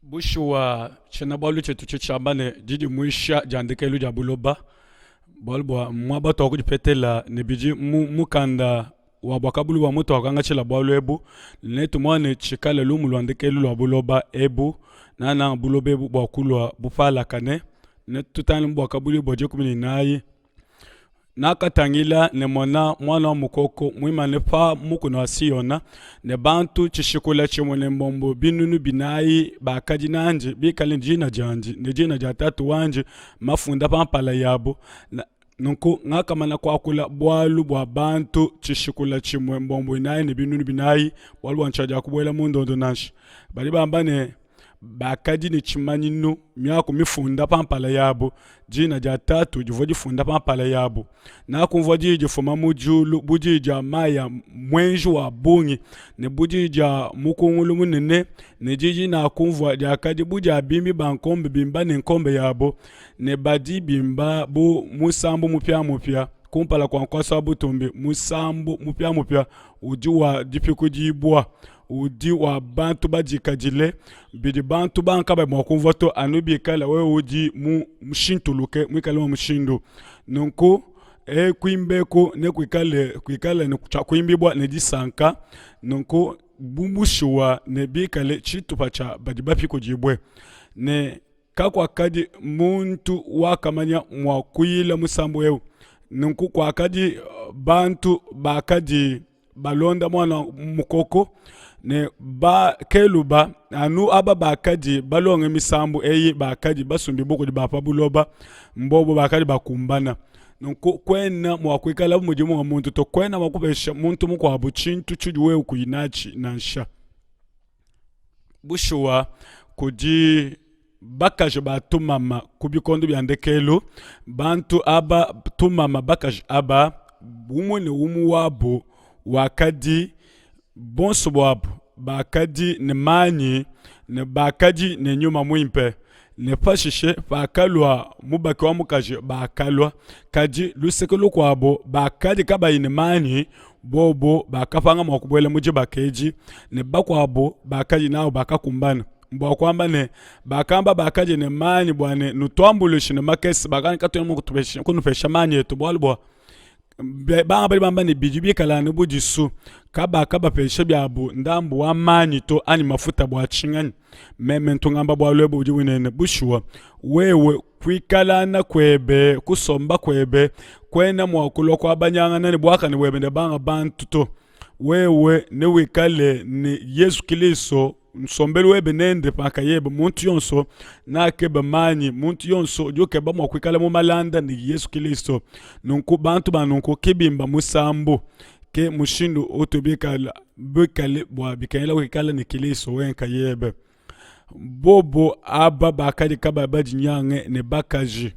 Bushuwa, tshiena-bualu tshietu tshidi tshiamba ne, Didimuisha dia ndekelu dia buloba, bualu bua muaba tuakudipetela ne bidi mu mukanda wa Buakabuluibua mutuakangatshila bualu ebu, netumone tshikale lumu lua ndekelu lua buloba ebu, nangananga buloba ebu bua kulua bupalakane. Netutangile mu Buakabuluibua 14. Nakatangila ne mona muana wa mukoko muimane pa mukuna wa Siona, ne bantu tshishikula tshimue ne mbombo 4000 bakadi nandi, bikale ne dina diandi ne dina dia Tatu wandi mafunda pa mpala yabo. Nunku ngakamana kuakula bualu bua bantu tshishikula tshimue mbombo inayi ne 4000, bualu bua ntshiadiakubuela mu ndondo nansha. Badi bamba ne bakadi ne tshimanyinu, miaku mifunda pa mpala yabu, dina dia Tatu divua difunda pa mpala yabu. Nakumvua diyi difuma mu diulu bu diyi dia mayi a muenji wa bungi ne bu diyi dia mukungulu munene, ne diyi dinakumvua diakadi bu dia bimbi ba nkombe bimba ne nkombe yabo, ne badi bimba bu musambu mupiamupia kumpala kua nkuasa wa butumbi, musambu mupiamupia udi wa dipikudibua. udi wa bantu badikadile, bidi bantu banga kabayi mua kumvua to, anu bikale wewe udi mushintuluke, muikale wa mushindu nunku. E, kuimbeku ne kuikale kuikale ne tshia kuimbibua ne disanka nunku bu bushuwa ne bikale tshitupa tshia badi bapikudibue ne kakuakadi muntu wakamanya mua kuyila musambu eu nunku kuakadi bantu bakadi balonda muana mukoko ne bakeluba anu aba bakadi balonge misambu eyi bakadi basumbibue kudi ba pa buloba mbobo bakadi bakumbana nunku kuena mua kuikala mudimu wa muntu to kuena mua kupesha muntu mukuabu tshintu tshidi wewe kuyi natshi nansha bushuwa kudi bakaji ba tumama ku bikondo bia ndekelu bantu aba tumama bakaji aba umue ne umue wabu wakadi bonso buabu bakadi ne manyi ne bakadi ne nyuma muimpe ne pashishe pakalua mubaki wa mukaji bakalua kadi luseke lukuabu bakadi kabayi ne manyi bobo bakapanga mua kubuela mu dibaka edi ne bakuabu bakadi nawu bakakumbana bua kuamba ne bakamba bakadi ne manyi bua ne nutuambuluishe ne makese bakani katuena mua kunupesha manyi etu bualu bua banga badi bamba ne bidi bikala anu bu disu kabakabapesha biabu ndambu wa manyi to anyi mafuta bua tshinganyi meme ntu ngamba bualu ebu budi bunene bushuwa wewe kuikalana kuebe kusomba kuebe kuena mua kulua kuabanyangana ne buakane buebe ne banga bantu to wewe newikale ne Yezu Kilisto. nsombelu webe nende pa nkayebe. Muntu yonso nakeba manyi, muntu yonso udi ukeba mua kuikala mu malanda ne Yesu Kilisto. Nunku bantu ba nunku ki bimba musambu, ke mushindu utu bikala bikale bua bikengela kuikala ne Kilisto wewe nkayebe. Bobo aba bakadi kabayi badinyange ne bakaji.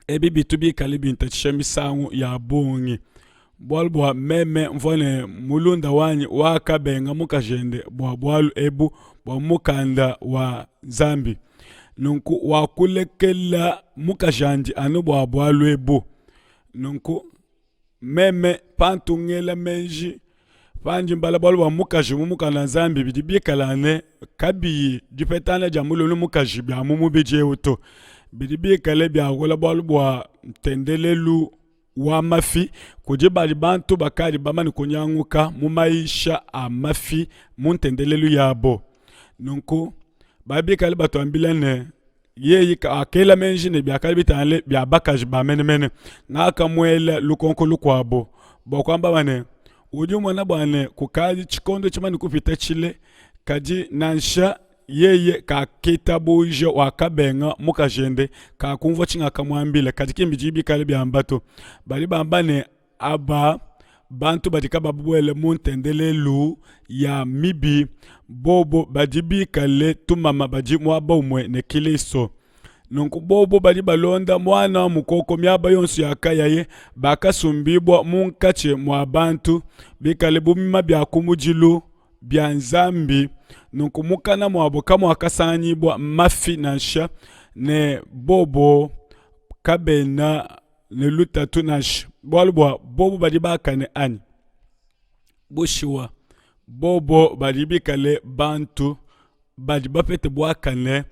Ebi bitu bikale bintatshisha misangu ya bungi bualu bua meme mvua ne mulunda wanyi wakabenga mukajende bua bualu ebu bua mukanda wa Nzambi. Nunku wakulekela mukajandi anu bua bualu ebu. Nunku meme pantu ngela meji pandi mbala bualu bua mukaji mu mukanda wa Nzambi bidi bikala ne kabiyi dipetangana dia mulume ne mukaji bia mu mubidi eu to. Bidi bikale biakula bualu bua ntendelelu wa mafi kudi badi bantu bakadi bamane kunyanguka mu mayisha a mafi mu ntendelelu yabo. Nunku badi bikale batuambila ne yeye akela meji ne biakadi bitangile bia bakaji ba menemene. Ngakamuela lukonko lukuabo bua kuamba ne, udi umona bua ne kukadi tshikondo tshimane kupita tshile, kadi nansha yeye kakitabuja, wakabenga mukajende, kakumvua tshingakamuambila. Kadi ki mbidi bikale biamba to. Badi bamba ne aba bantu badi kababuele mu ntendelelu ya mibi, bobo badi bikale tumama badi muaba umue ne Kilisto. Nunku bobo badi balonda muana wa mukoko miaba yonso yakayaye, bakasumbibua munkatshi mua bantu, bikale bu bimuma bia kumudilu bia Nzambi. Nunku mukana muabo kamuakasanganyibua mafi nansha, ne bobo kabena ne lutatu nansha, bualu bua bobo badi bakane anyi? Bushuwa, bobo badi bikale bantu badi bapete buakane,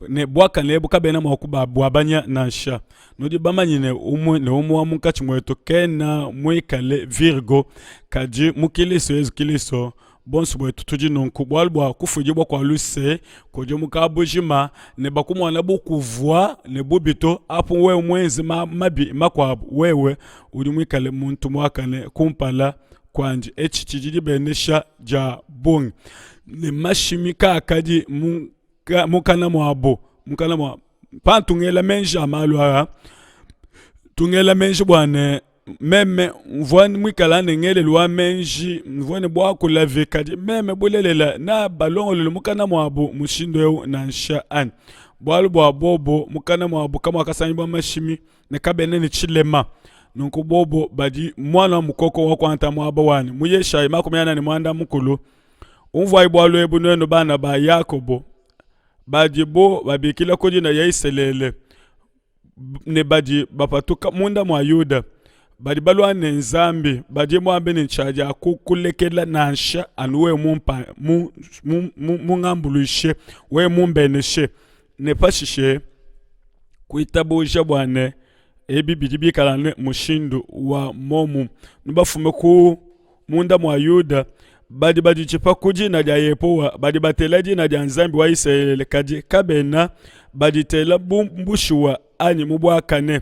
ne buakane ebu kabena mua kubuabanya nansha. Nudi bamanye ne umue ne umue wa munkatshi muetu kena muikale virgo, kadi mu Kilisto Yezu Kilisto bonso buetu tudi nunku, bualu bua kufuidibua kua luse kudi mu kabujima ne bakumona bu kuvua ne bubi to, apu wewe muenze mabi makuabu, wewe udi muikale muntu muakane kumpala kuandi. Etshi tshidi dibenesha dia bungi ne mashimi kaakadi mukana muabo mukana mua pantu ngela meji a malu aa tungela meji bua ne meme mvua muikala ne ngelelu wa meji mvua ne bua kulavi kadi meme bulelela na balongolole mukana muabu mushindu eu nansha anyi bualu bua bobo mukana muabu kamuakasangibua mashimi ne kabena ne tshilema nunku bobo badi muana wa mukoko wa kuangata muaba wanyi mu Yeshayi 41 Umvuayi bualu ebu nuenu bana ba Yakobo badibo babikila ku dina dia Isalele ne badi bapatuka munda mua Yuda badi balua ne Nzambi badi muambe ne ntshiadia kukulekela nansha anu wewe mumpa mungambuluishe wewe mumbeneshe ne pashishe kuitabuja bua ne ebi bidi bikala ne mushindu wa momu nubafume ku munda mua Yuda badi baditshipa ku dina dia Yehowa, badi batela dina dia Nzambi wa Isalele, kadi kabena baditela bu bushuwa anyi mu buakane,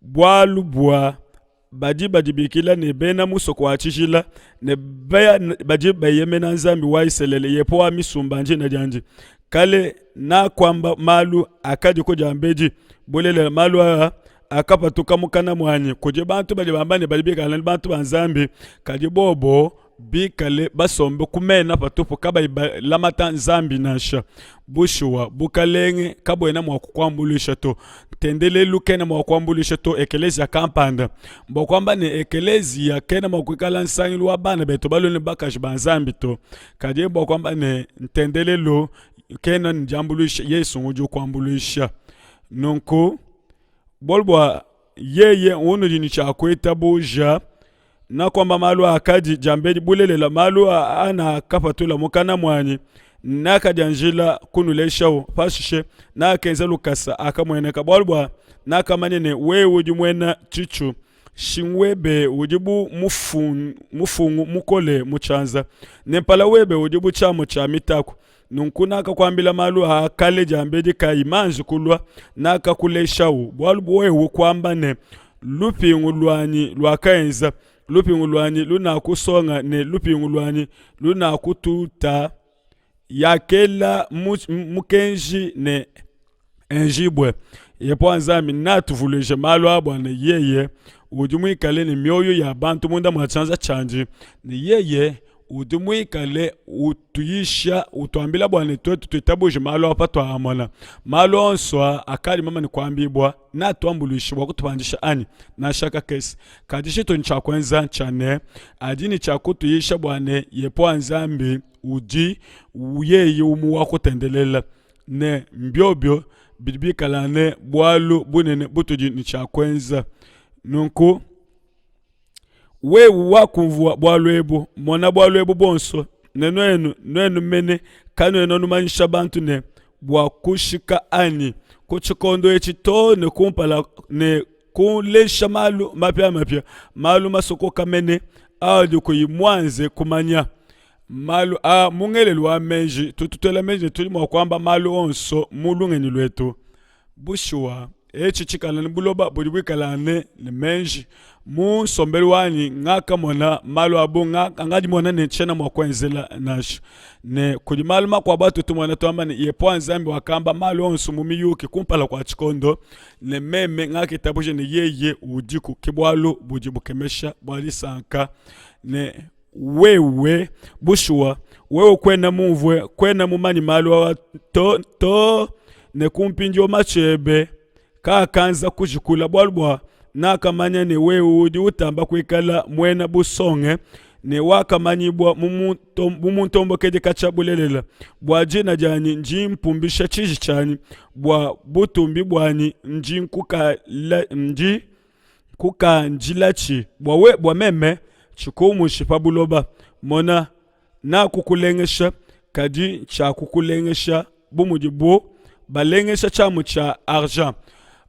bualu bua badi badibikila ne bena musoko wa tshijila ne badi beyemena Nzambi wa Isalele, Yehowa misumba ndina diandi. Kale nakuamba malu akadiku diambedi, bulelela malu aa akapatuka mukana muanyi. Kudi bantu badi bamba ne badi bikale bantu ba Nzambi, kadi bobo bikale basombe ku mena patupu kabayi balamata Nzambi nansha. Bushuwa, bukalenge kabuena mua kukuambuluisha to, ntendelelu kena mua kuambuluisha to, ekeleziya kampanda. Mbua kuamba ne, ekeleziya kena mua kuikala nsangilu wa bana betu balume ne bakaji ba Nzambi to, kadi mbua kuamba ne, ntendelelu kena ne diambuluisha, Yezu ngudi ukuambuluisha. Nunku bualu bua yeye unudi ne tshia kuitabuja, nakuamba malu akadi diambedi bulelela, malu anakapatula mukana muanyi, nakadianjila kunuleshawu, pashishe nakenza lukasa akamueneka, bualu bua nakamanya ne wewe udi muena tshitshu, nshingu webe udi bu mufungu mukole mu tshianza, ne mpala webe udi bu tshiamu tshia mitaku. Nunku nakakuambila malu a kale diambedi kayi manji kulua, nakakuleshawu, bualu wewe kuamba ne, lupingu luanyi luakaenza, lupingu luanyi lunakusonga ne lupingu luanyi lunakututa. Yakela mukenji ne enjibue. Yepowa Nzambi natuvuluije malu a bua ne yeye udi muikale ne mioyo ya bantu munda mua tshianza tshiandi, ne yeye udi muikale utuyisha utuambila bua ne tuetu tuitabuje malu a patuaamona. Malu onso a akadi mamane kuambibua natuambuluishe bua kutupandisha anyi? Nansha kakese. Kadi tshitudi ne tshia kuenza ntshia ne adi ne tshia kutuyisha bua ne Yepowa Nzambi udi yeye umue wa kutendelela ne mbiobio bidi bikala ne bualu bunene butudi ne tshia kuenza. Nunku wewe wakumvua bualu ebu, mona bualu ebu buonso, ne nuenu, nuenu mene kanuena numanyisha bantu ne bua kushika anyi ku tshikondo etshi too ne kumpala ne kulesha malu mapiamapia, malu masokoka mene audi kuyi muanze kumanya. Malu a mu ngelelu wa meji, tutu tuela meji ne tudi mua kuamba malu onso mu lungenyi luetu. Bushuwa, etshi tshikala ne buloba budi buikala ne meji. Mu nsombelu wanyi ngakamona malu a bungi angadimona ne tshiena mua kuenzela nansha. Ne kudi malu makuabu atutu tumona tuamba ne, Yehowa Nzambi wakamba malu onso mu miyuki kumpala kua tshikondo, ne meme ngakitabuja ne yeye udiku. Ke bualu budi bukemesha bua disanka ne wewe bushuwa wewe kuena mumvue kuena mumanye malu aa to, to ne ku mpindieu matshi ebe kaakanza kujikula bualu bua nakamanya ne wewe udi utamba kuikala muena busonge ne wakamanyibua mu muntombokedi katshia bulelela bua dina dianyi ndi mpumbisha tshiji tshianyi bua butumbi buanyi ndi nkukala ndi kukanjilatshi bua we bua meme tshikumushi pa buloba mona nakukulengesha kadi tshiakukulengesha bu mudibu balengesha tshiamu tshia argent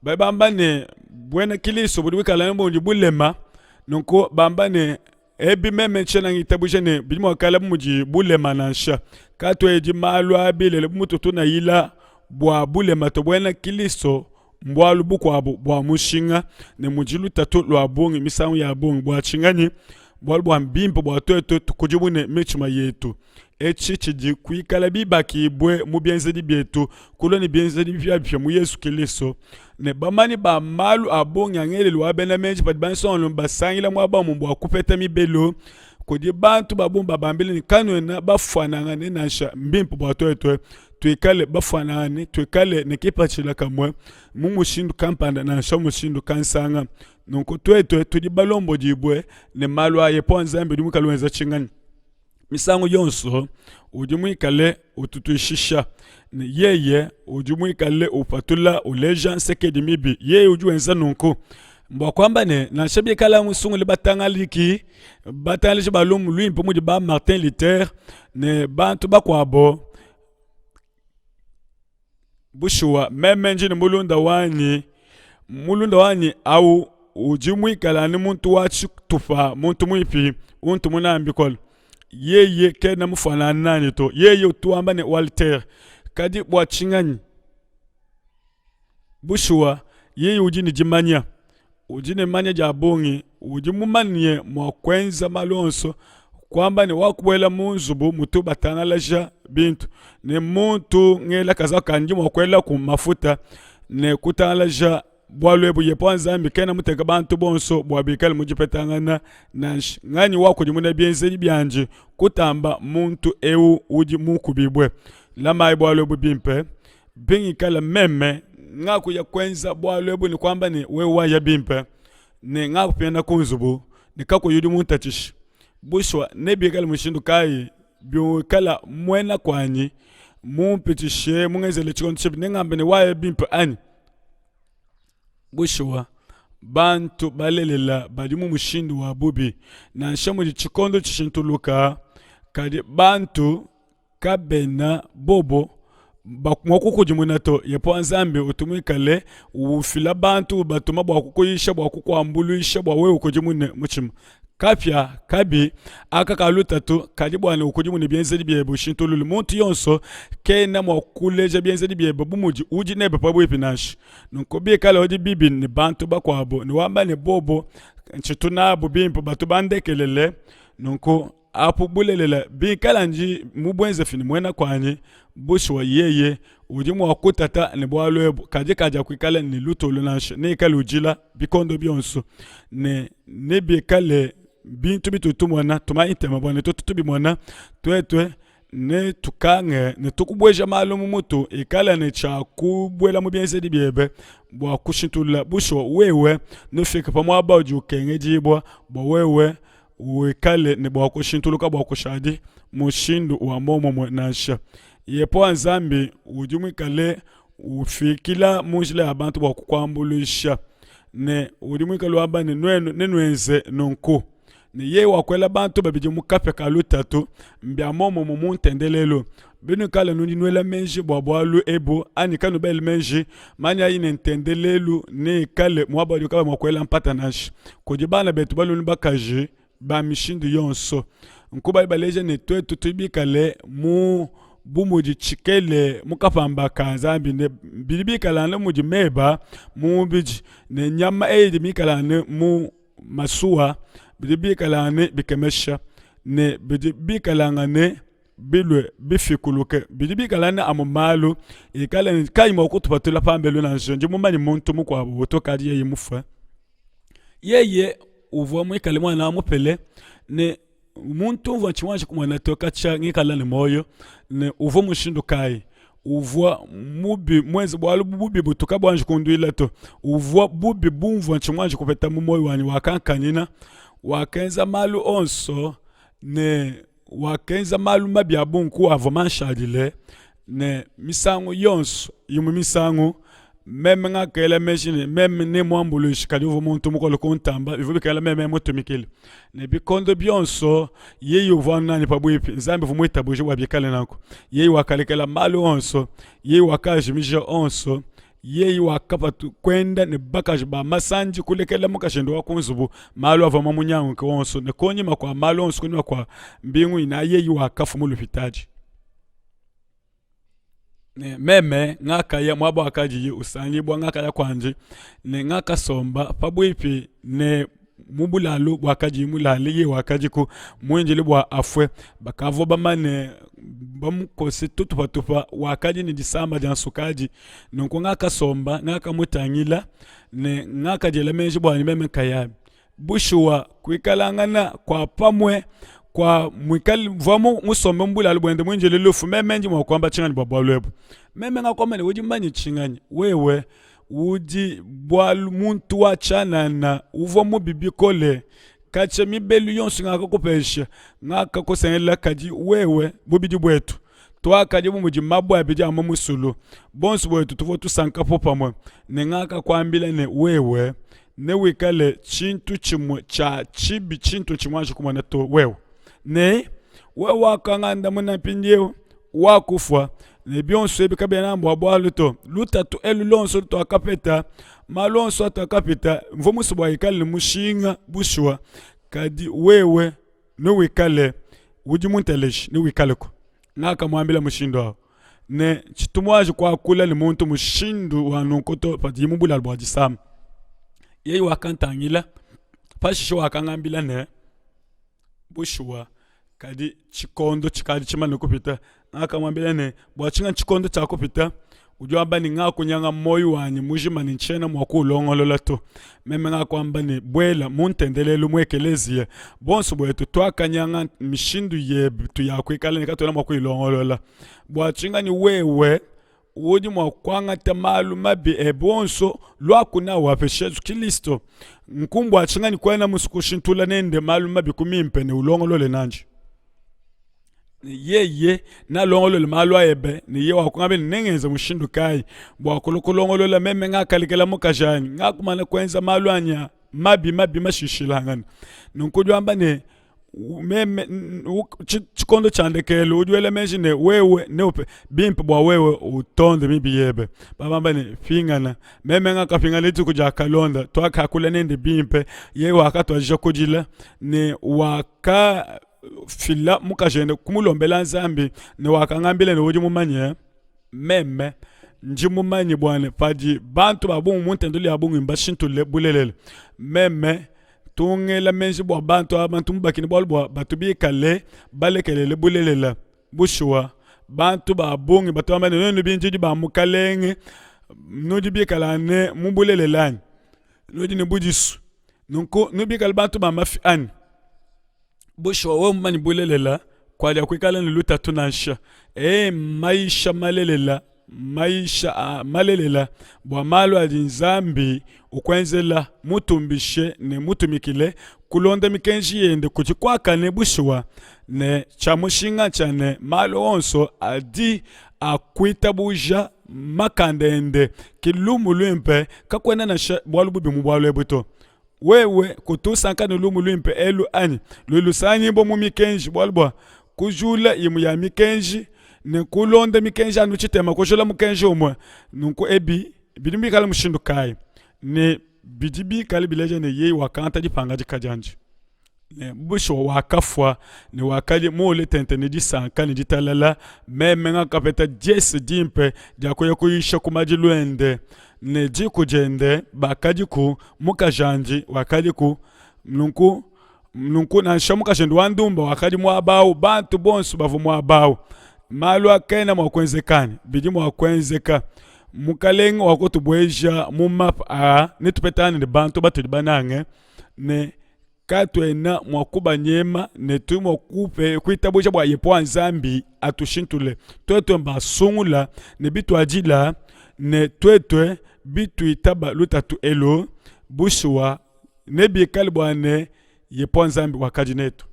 badi bamba ne buena kilisto budi buikala ne budi bulema nunku bamba ne ebi meme tshiena ngitabuja ne bidi mua kuikala bu mudi bulema nansha katuedi malu a bilele bu mutu tunayila bua bulema to buena kilisto mbualu bukuabu bua mushinga ne mudi lutatu lua bungi misangu ya bungi bua tshinganyi bualu bua mbimpe bua tuetu tukudimune mitshima yetu etshi tshidi kuikala bibakibue mu bienzedi bietu kulua ne bienzedi bipiabipia mu Yesu Kilisto ne bamanyi ba malu a bungi a ngelelu wa bena meji padi bansongalume basangila muaba umue bua kupeta mibelu kudi bantu ba bungi babambila ne kanuena bafuanangane nansha mbimpe bua tuetu tuikale bafuanangane tuikale ne kipatshila kamue mu mushindu kampanda nansha mushindu kansanga nunku tuetu tudi balombodibue ne malu a Yehowa Nzambi udi muikale wenza tshinganyi misangu yonso udi muikale ututuishisha ne yeye udi muikale upatula uleja nsekedi mibi yeye udi wenza nunku mbua kuamba ne nansha bikala musungule batangaliki batangalaji ba lumu luimpe mudi ba Martin Luther ne bantu bakuabo Bushuwa, meme ndi ne mulunda wanyi, mulunda wanyi au udi muikale anu muntu wa tshitupa, muntu muipi untu munange bikole. Yeye kena mufuanangane nanyi to, yeye utu wamba ne Walter. Kadi bua tshinganyi? Bushuwa, yeye udi ne dimanya, udi ne dimanya dia bungi, udi mumanye mua kuenza malu onso, kuamba ne wakubuela mu nzubu mutu batangalaja bintu ne muntu ngela kazaku kandi mua kuelaku mafuta ne kutangalaja bualu ebu. Yehowa Nzambi kena muteke bantu bonso bua bikale mu dipetangana nansha. Nganyi wakudimuna bienzedi biandi kutamba muntu eu udi mukubibue? Lamayi bualu ebu bimpe. Bingikala meme ngakuya kuenza bualu ebu ne kuamba ne, wewe waya bimpe, ne ngakupingana ku nzubu ne kakuyi udi muntatshishe, bushuwa nebikale mushindu kayi biwikala muena kuanyi mumpitshishe mungenzele tshikondo tshibi, nengambe ne, waya bimpe anyi? Bushuwa, bantu balelela badi mu mushindu wa bubi. Nansha mudi tshikondo tshishintuluka, kadi bantu kabena bobo mua kukudimuna to. Yehowa Nzambi utu muikale ufila bantu ubatuma bua kukuyisha, bua kukuambuluisha bua wewe ukudimune mutshima. Kapia kabi aka ka lutatu kadi bua ne ukudimune bienzedi biebe ushintulule. Muntu yonso kena mua kuleja bienzedi biebe bu mudi udi nebe pabuipi nansha. Nunku bikala udi bibi ne bantu bakuabu ne wamba ne bobo ntshitu nabu bimpe batu bandekelele, nunku. Apu bulelela, bikala ndi mubuenzefi ne muena kuanyi, bushuwa yeye udi mua kutata ne bualu ebu, kadi kadiakuikala ne lutulu nansha, neikale udila bikondo bionso, ne nebikale bintu bitudi tumona, tumanye ntema bua ne tuetu tubimona, tuetu netukange ne tukubueja malu mu mutu, ikala ne tshia kubuela mu bienzedi biebe bua kushintulula. Bushuwa wewe nufike pa muaba udi ukengedibua bua wewe wikale ne bua kushintuluka bua kushadi mushindu wa muomumue nansha. Yehowa Nzambi udi muikale ufikila mu njila ya bantu bua kukuambuluisha ne udi muikale wamba ne, nuenu nenuenze nunku. Ne yeye wakuela bantu babidi mu kapia ka lutatu. Mbia muomumue mu ntendelelu. Binuikala nudi nuela meji bua bualu ebu anyi kanubeli meji, manyayi ne ntendelelu neikale muaba udi kabayi mua kuela mpata nansha. Kudi bana betu balume ne bakaji ba mishindu yonso. Nku badi baleja ne tuetu tudi bikale mu bu mudi tshikele mu kapamba ka Nzambi ne bidi bikale anu mudi meba mu mubidi ne nyama eyi idi mikale anu mu masuwa bidi bikalangane bikemesha ne bidi bikalangane bilue bifikuluke bidi bikalangane amu malu ikale kayi mua kutupatula pambelu nansha. Ndi mumanye muntu mukuabu utukadi yeye mufue, yeye uvua muikale muana wa mupele ne muntu uvua tshiwanji kumona to katshia ngikala ne muoyo ne uvua mushindu kayi uvua mubi muenze bualu bubi butu kabuanji kunduila to uvua bubi bumvua ntshimuanji kupeta mu muoyo wanyi wakankanyina wakenza malu onso ne wakenza malu mabi a bungi ku avua manshadile ne misangu yonso imue misangu meme ngakela meji ne meme nemuambuluishe kadi uvua muntu mukole kuntamba bivua bikala meme mutumikile ne bikondo bionso yeye uvua nanyi pabuipi nzambi uvua muitabuje bua bikale nanku yeye wakalekela malu onso yeye wakajimija onso yeye wakapatu kuenda ne bakaji ba masandi kulekela mukajende wa ku nzubu malu avua mamunyanguke onso ne kunyima kua malu onso kunyima kua mbingu inayi yeye wakafua mu lupitadi ne meme ngakaya muaba wakadiye usangibua ngakaya kuandi ne ngakasomba pabuipi ne mu bulalu buakadiye mulale yeye wakadiku muindile bua afue bakavua bamane bamukose tutupatupa wakadi ne disama dia nsukadi nunku ngakasomba ngakamutangila ne ngakadiela meji buanyi meme nkayanyi Bushuwa, kuikalangana kua pamue kua muikale mvua musombe mu bulalu buende muindile lufu, meme ndi mua kuamba tshinganyi bua bualu ebu? Meme ngakuamba ne, udi mumanye tshinganyi? Wewe udi bualu muntu wa tshianana, uvua mubi bikole. Katshia mibelu yonso ngakakupesha, ngakakusengelela, kadi wewe bubidi buetu tuakadi bu mudi mabue abidi a mu musulu, bonso buetu tuvua tusanka popamue. Ne ngakakuambila ne, wewe newikale tshintu tshimue tshia tshibi tshintu tshimuanji kumona to wewe. Ne wewe wakangandamuna mpindieu wakufua ne bionso ebi kabiena bua bualu to. Lutatu elu luonso lutuakapeta, malu onso atuakapita, mvua musue bua ikale ne mushinga bushuwa, kadi wewe newikale udi munteleje, newikaleku. Ngakamuambila mushindu au ne tshitu muanji kuakula ne muntu mushindu wa nunku to padiye mu bulalu bua disama. Yeye wakantangila, pashishe wakangambila ne, bushuwa kadi tshikondo tshikadi tshimane kupita. Ngakamuambila ne, bua tshinga tshikondo tshia kupita, udi wamba ne, ngakunyanga muoyo wanyi mujima ne ntshiena mua kuulongolola to. Meme ngakuamba ne, buela mu ntendelelu mu ekeleziya, buonso buetu tuakanyanga mishindu yetu ya kuikala ne katuena mua kuyilongolola. Bua tshinganyi wewe udi mua kuangata malu mabi ebe onso luaku nawu apesha Yezu Kilisto? Nku mbua tshinganyi kuena musue kushintula nende malu mabi ku mimpe ne ulongolole nandi? Yeye nalongolole malu ebe ne yeye wakungambila ne nengenze mushindu kayi bua kulua kulongolola. Meme ngakalekela mukajanyi, ngakumana kuenza malu anyi mabi mabi mashishilangane. Nunku udi wamba ne meme tshikondo tshia ndekelu udi wela meji ne wewe neupe bimpe bua wewe utonde mibi yebe. Babamba ne pingana. Meme ngakapingana dituku diakalonda, tuakakula nende bimpe, yeye wakatuadija kudila ne waka fila mukajende kumulombela Nzambi ne wakangambila ne udi mumanye meme ndi mumanye bua ne padi bantu ba bungi mu ntendelelu ya bungi mbashintulule bulelela meme. Tungela meji bua bantu aba ntumubakine bualu bua batu bikale balekelele bulelela. Bushuwa, bantu ba bungi batu bamba ne, nuenu bindidi ba Mukalenge nudi bikala ne mu bulelela anyi? Nudi ne budisu. Nunku nubikale bantu ba mafi anyi? Bushuwa, wewe mumanye bulelela, kuadia kuikala ne lutatu nansha. Ee, mayisha malelela, mayisha a malelela bua malu adi Nzambi ukuenzela, mutumbishe ne mutumikile, kulonda mikenji yende kudi kuakane bushuwa, ne tshia mushinga ntshia ne, malu onso adi akuitabuja makanda ende ke lumu luimpe, kakuena nansha bualu bubi mu bualu ebu to. Wewe kutu usanka ne lumu luimpe elu anyi? Ludi lusangibua mu mikenji, bualu bua kujula imue ya mikenji ne kulonda mikenji anu tshitema, kujula mukenji umue. Nunku ebi bidi bikale mushindu kayi? Ne bidi bikale bileja ne yeye wakangata dipangadika diandi ne bushuwa wakafua ne wakadi muule tente ne disanka ne ditalala. Meme ngakapeta diese dimpe dia kuya kuyisha ku madilu ende ne diku diende bakadiku, mukajandi wakadiku. Nunku nunku nansha mukajende wa ndumba wakadi muaba au, bantu bonso bavua muaba au. Malu akena mua kuenzeka anyi? Bidi mua kuenzeka. Mukalenge wakutubueja mu mapa aa, netupetangane ne bantu batudi banange ne katuena mua kubanyema ne tudi mua kuitabuja bua Yehowa Nzambi atushintule. Tuetu mbasungula ne bituadila ne tuetu bituitaba lutatu elu, bushuwa nebikale bua ne Yehowa Nzambi wakadi netu.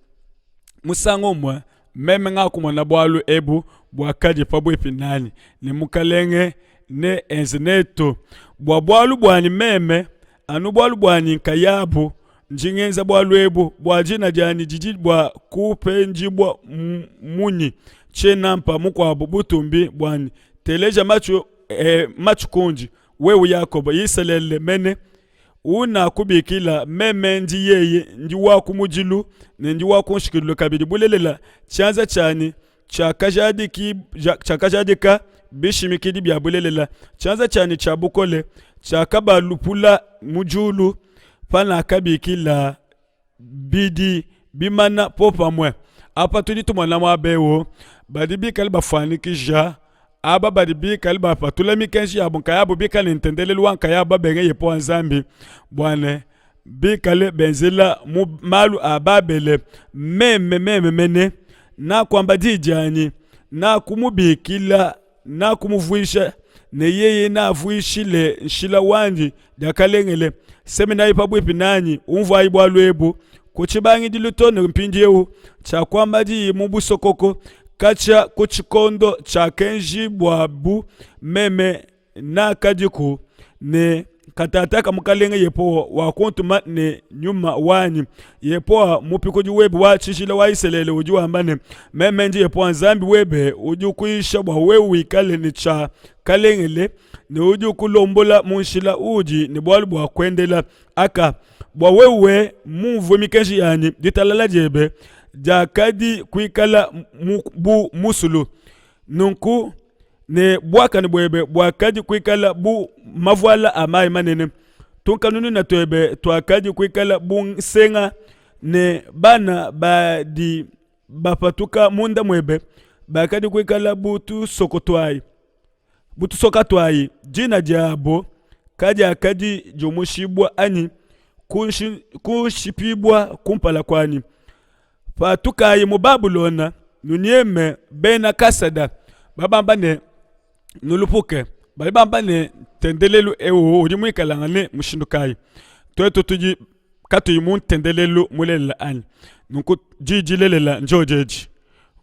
Musangu umue meme ngakumona bualu ebu buakadi pabuipi nanyi, ne Mukalenge neenze netu bua bualu buanyi meme, anu bualu buanyi nkayabu ndi ngenza bualu ebu, bua dina dianyi didi bua kupendibua munyi? Tshiena mpa mukuabu butumbi buanyi. Teleja matshu, eh, matshu kundi, wewe Yakobo, Isalele mene unakubikila, meme ndi yeye, ndi wa kumudilu ne ndi wa kunshikidilu kabidi. Bulelela, tshianza tshianyi tshiakajadika bishimikidi bia bulelela, tshianza tshianyi tshia bukole tshiakabalupula mu diulu panakabikila bidi bimana popamue. Apa tudi tumona muaba eu badi bikale bafuanyikija aba badi bikale bapatula mikenji yabu nkayabu, bikale ne ntendelelu wa nkayabu, babenge Yehowa Nzambi bua ne bikale benzela mu malu a Babele. Meme meme mene nakuamba di dianyi, nakumubikila, nakumuvuisha, ne yeye navuishile nshila wandi diakalengele. Semenayi pabuipi nanyi, umvuayi bualu ebu. Ku tshibangidilu to ne mpindieu tshiakuamba diyi mu busokoko, katshia ku tshikondo tshiakenjibuabu meme nakadiku ne katataka mukalenge Yehowa wakuntuma ne nyuma wanyi. Yehowa mupikudi webe wa tshijila wa Isalele udi wamba ne, meme ndi Yehowa Nzambi webe udi ukuyisha bua wewe wikale ne tshia kalengele ne udi ukulombola mu nshila uudi ne bualu bua kuendela. Aka bua wewe mumvue mikenji yanyi, ditalala diebe diakadi kuikala mu, bu musulu nunku ne buakane buebe buakadi kuikala bu mavuala a mayi manene. Tunkanununa tuebe tuakadi kuikala bu nsenga, ne bana badi bapatuka munda muebe bakadi kuikala bu tusoko tuayi, bu tusoka tuayi. Dina diabo kadiakadi diumushibua anyi kushipibua kumpala kuanyi. Patukayi mu Babulona, nunyeme bena Kasada. Babamba ne, Nulupuke. Badi bamba ne, ntendelelu eu udi muikalangane mushindu kayi? Tuetu tudi katuyi mu ntendelelu mulelela anyi? Nunku diyi dilelela ndiodi edi.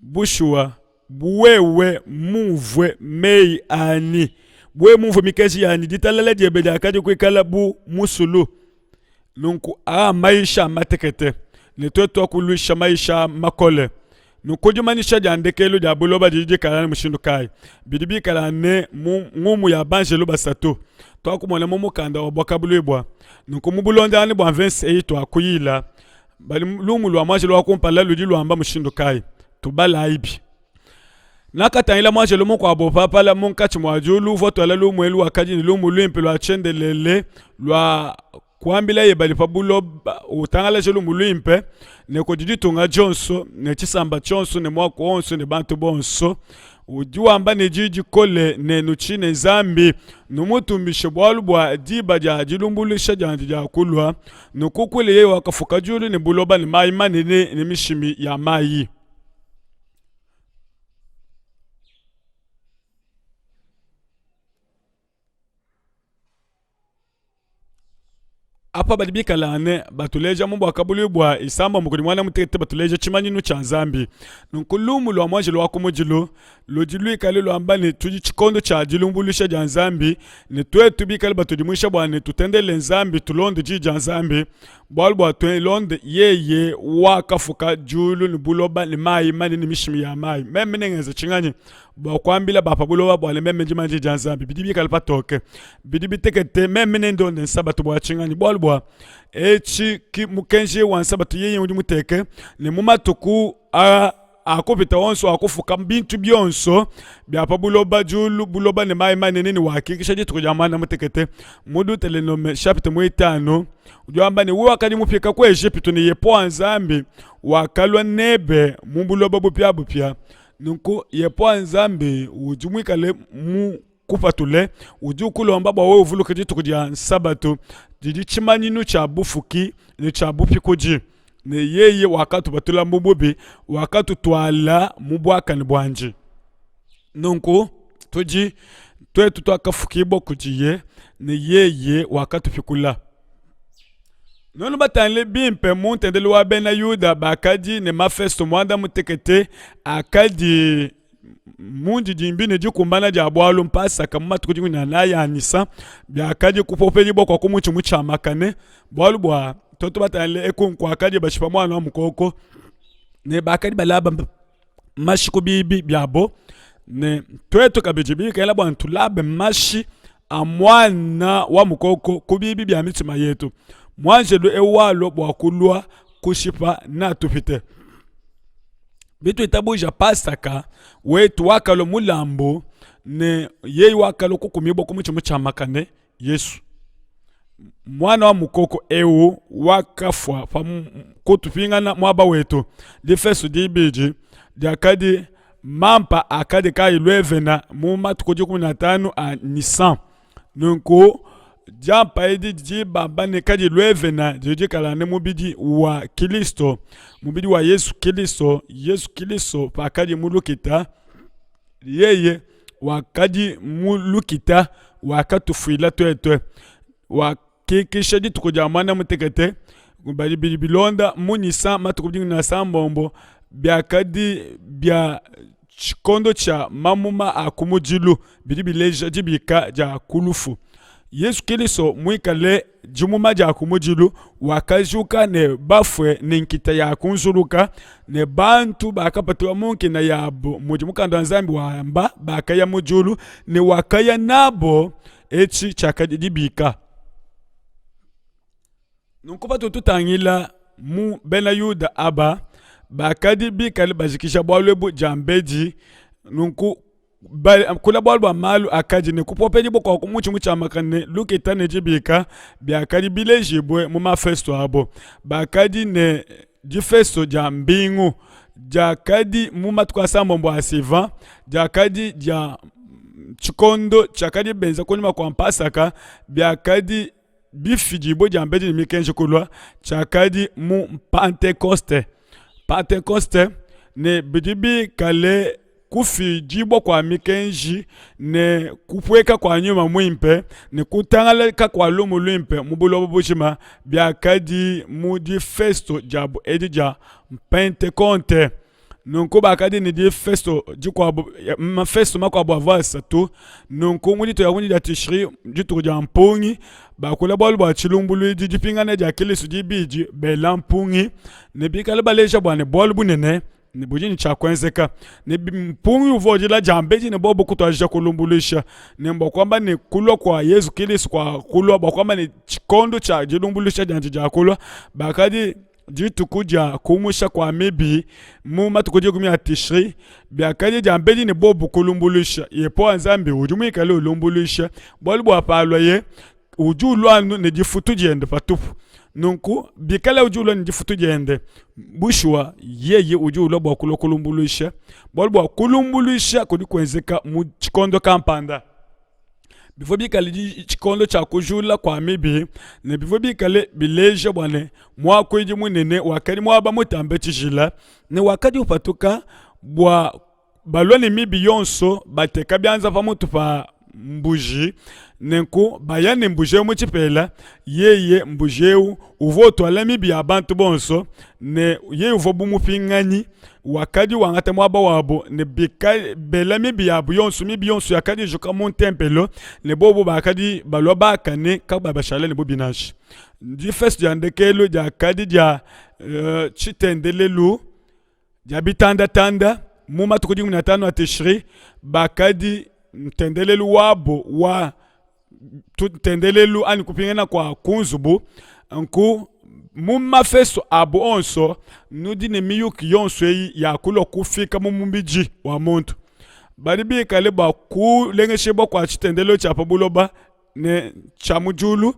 Bushuwa, bu wewe mumvue meyi anyi, bu wewe mumvue mikenji yanyi, ditalala diebe diakadi kuikala bu musulu. Nunku aa mayisha matekete ne tuetu tuakuluisha mayisha makole. Nunku dimanyisha dia ndekelu dia buloba didi dikala ne mushindu kayi? Bidi bikala ne mu ngumu ya banjelu basatu tuakumona mu mukanda wa Buakabuluibua. Nunku mu bulondangane bua mvese eyi tuakuyila bali lumu lua muanjelu wa kumpala ludi luamba mushindu kayi? Tubalayibi. Nakatangila muanjelu mukuabo upapala munkatshi mua diulu, uvua tuala lumu elu, wakadi ne lumu luimpe lua tshiendelele lua. kuambilaye badi pa buloba, utangalaje lumu luimpe ne kudi ditunga dionso ne tshisamba tshionso ne muaku wonso ne bantu bonso. Udi wamba ne diyi dikole ne, Nutshine Nzambi, numutumbishe, bualu bua diba dia dilumbuluisha diandi diakulua. Nukukuile yeye wakafuka diulu ne buloba ne mayi manene ne mishimi ya mayi. Apa badi bikala ne batuleja mu buakabuluibua bua isambombo kudi muana mutekete batuleja tshimanyinu tshia Nzambi. Nunku lumu lua muanjelo wa kumudilu ludi luikale luamba ne tudi tshikondo tshia dilumbuluisha dia Nzambi ne tuetu bikale batudimuisha bua ne tutendele Nzambi tulonde diyi dia Nzambi bualu bua tulonde yeye wakafuka diulu ne buloba ne mayi manene ne mishimi ya mayi. Meme nengenze tshinganyi bua kuambila ba pa buloba bua ne meme ndi mandi dia Nzambi bidi bikale patoke bidi bitekete meme nendonde nsabatu bua tshinganyi bualu bua etshi ki mukenji wa nsabatu yeye udi muteke ne mu matuku a akupita onso akufuka bintu bionso bia pa buloba diulu buloba ne mayi manene ne wakikisha dituku dia muanda mutekete mu Deuteronome chapitre muitanu udi wamba ne wewe wakadi mupika ku Ejipitu ne Yehowa Nzambi wakalua nebe mu buloba bupiabupia Nunku Yehowa Nzambi udi muikale mukupatule udi ukulomba bua wewe uvuluke dituku dia Nsabatu didi tshimanyinu tshia bufuki ne tshia bupikudi, ne yeye wakatupatula mu bubi, wakatutuala mu buakane buandi. Nunku tudi tuetu tuakafukibua kudiye ne yeye wakatupikula. Nuenu batangile bimpe mu ntendelelu wa bena Yuda bakadi ne mafesto muanda mutekete akadi mundidimbi ne dikumbana dia bualu mpasaka mu matuku dikumi ne anayi a Nisa biakadi kupopedibua kua ku mutshi mutshiamakane bualu bua tuetu batangile eku nkuakadi bashipa muana wa mukoko ne bakadi balaba mashi ku bibi biabo ne tuetu kabidi bikala bua tulabe mashi a muana wa mukoko ku bibi bia mitshima yetu muanjelu eu walua bua kulua kushipa natupite bituitabuja pasaka wetu wakalua mulambu ne yeye wakalua kukumibua ku mutshi mutshiamakane Yesu muana wa mukoko eu wakafua pa kutupingana muaba wetu. Difesto dibidi diakadi mampa akadi kayi luevena mu matuku 15 a Nisan. Nunku diampa edi didi bamba ne kadi luevena didi dikala ne mubidi wa Kilisto, mubidi wa Yesu Kilisto. Yesu Kilisto pakadi mu lukita yeye wakadi mu lukita wakatufuila tuetu, wakikisha dituku dia muanda mutekete badi bidi bilonda mu Nisa matuku dikumi ne asambombo biakadi bia tshikondo tshia mamuma a kumudilu bidi bileja dibika dia ku lufu. Yesu Kilisto muikale dimuma dia kumudilu wakajuka ne bafue ne nkita yakunzuluka ne bantu bakapatuka mu nkina yabo mudi mukanda wa Nzambi wamba bakaya mu diulu ne wakaya nabo etshi tshiakadi dibika. Nunku patudi tutangila mu bena Yuda aba bakadi bikale bajikija bualu ebu diambedi, nunku kula bualu bua malu akadi ne kupopedibua kua ku mutshi mutshiamakane lukita ne dibika biakadi bilejibue mu mafesto abo. Bakadi ne difesto dia mbingu diakadi mu matuku asambombo a Sivan, diakadi dia tshikondo tshiakadi benza kunyima kua Pasaka, biakadi bifidibue diambedi ne mikenji kulua, tshiakadi mu Pentekoste. Pentekoste ne bidi bikale kufidibua kua mikenji ne kupueka kua nyuma muimpe ne kutangalaka kua lumu luimpe mu buloba bujima biakadi mu difesto diabu edi dia Pentekonte. Nunku bakadi ne difesto dikuabu, mafesto makuabu avua asatu. Nunku mu dituku dia kundi dia Tishri, dituku dia mpungi, bakula bualu bua tshilumbuluidi, dipingana dia Kilisto dibidi, bela mpungi ne bikale baleja bua ne bualu bunene ne budi ne tshia kuenzeka ne mpungi uvua udila diambedi ne bobu kutuadija kulumbuluisha ne mbua kuamba ne kulua kua Yezu Kilisto kua kulua bua kuamba ne tshikondo tshia dilumbuluisha diandi dia kulua bakadi dituku dia kumusha kua mibi mu matuku dikumi a Tishri biakadi diambedi ne bobu kulumbuluisha. Yehowa Nzambi udi muikale ulumbuluisha bualu bua paluaye. Udi ulua anu ne difutu diende patupu. Nunku bikala udi ulua ne difutu diende, bushuwa yeye udi ulua bua kulua kulumbuluisha, bualu bua kulumbuluisha kudi kuenzeka mu tshikondo kampanda. Bivua bikale tshikondo tshia kujula kua mibi ne bivua bikale bileja bua ne, muakuidi munene wakadi muaba mutambe tshijila ne wakadi upatuka bua balua ne mibi yonso bateka bianza pa mutu pa mbuji, nenku baya ne mbuji eu mu tshipela. Yeye mbuji eu uvua utuala mibi ya bantu bonso, ne yeye uvua bu mupinganyi wakadi wangata muaba wabu, ne bika bela mibi yabu yonso, mibi yonso yakadi ijuka mu ntempelo, ne bobu bakadi balua bakane kabayi bashala ne bubi nansha. Difesto dia ndekelu diakadi dia uh, tshitendelelu dia bitandatanda mu matuku 15 a Tishri, bakadi ntendelelu wabo wa ntendelelu anyi kupingana kua ku nzubu nku mu mafesto abu onso nudi ne miyuki yonso eyi ya kulua kufika mu mubidi wa muntu badi bikale bua kulengeshibua kua tshitendelelu tshia pa buloba ne tshia mu diulu.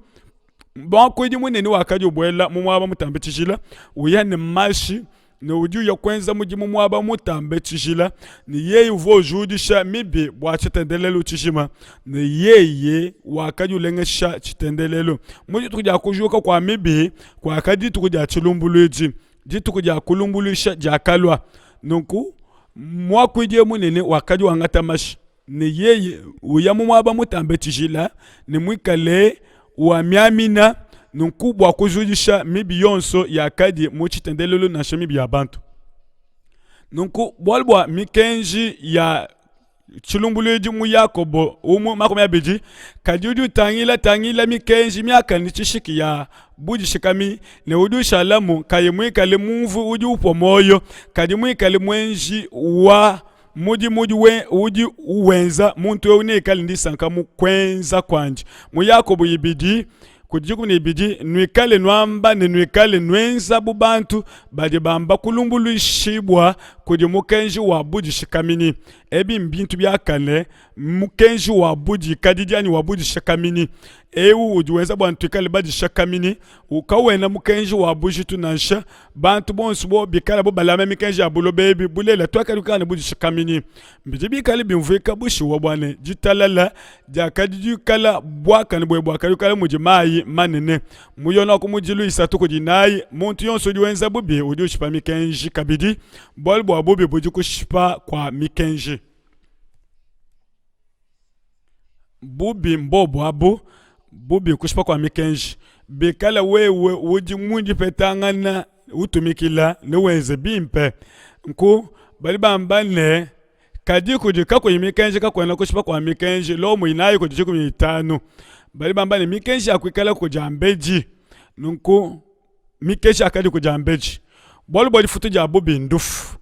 Muakuidi munene wakadi ubuela mu muaba mutambe tshijila uya ne mashi ne udi uya kuenza mudimu muaba mutambe tshijila, ne yeye uvua ujudisha mibi bua tshitendelelu tshijima, ne yeye wakadi ulengesha tshitendelelu. Mu dituku dia kujuka kua mibi kuakadi dituku dia tshilumbuluidi, dituku dia kulumbuluisha diakalua. Nunku muakuidi munene wakadi wangata mashi ne yeye uya mu muaba mutambe tshijila ne muikale wamiamina nunku bua kujudisha mibi yonso yakadi mu tshitendelelu nansha mibi ya bantu. Nunku bualu bua mikenji ya tshilumbuluidi mu Yakobo umue 20, kadi udi utangila tangila mikenji miakane tshishiki ya budishikami ne udi ushalamu kayi muikale mumvu udi upua muoyo, kadi muikale muenji wa mudimu udi, we, udi uwenza muntu eu neikale ndisanka mu kuenza kuandi. Mu Yakobo ibidi kudi 12, nuikale nuamba ne nuikale nuenza bu bantu badi bamba kulumbuluishibua kudi mukenji wa budishikaminyi. Ebi mbintu biakane, mukenji wa budikadidi anyi wa budishikaminyi eu udi wenza bua tuikale badishikaminyi, kawena mukenji wa bujitu nansha. Bantu bonso bo bikala bo balama mikenji ya buloba ebi, bulelela tuakadi kuikala ne budishikaminyi. Bidi bikale bimvuika bushuwa bua ne ditalala diakadi dikala buakane buebe buakadi kuikala mudi mayi manene. Mu Yona ku mudilu isatu kudi inayi, muntu yonso udi wenza bubi udi ushipa mikenji kabidi, bualu bua bubi budi kushipa kua mikenji. Bubi mbobu abu, bubi kushipa kua mikenji. Bikala wewe udi mu dipetangana utumikila ne wenze bimpe, nku badi bamba ne, kadi kudi kakuyi mikenji kakuena kushipa kua mikenji. Lomo inayi kudi 15 badi bamba ne, mikenji ya kuikala kudiambedi, nunku mikenji yakadi kudiambedi, bualu bua difutu dia bubi ndufu.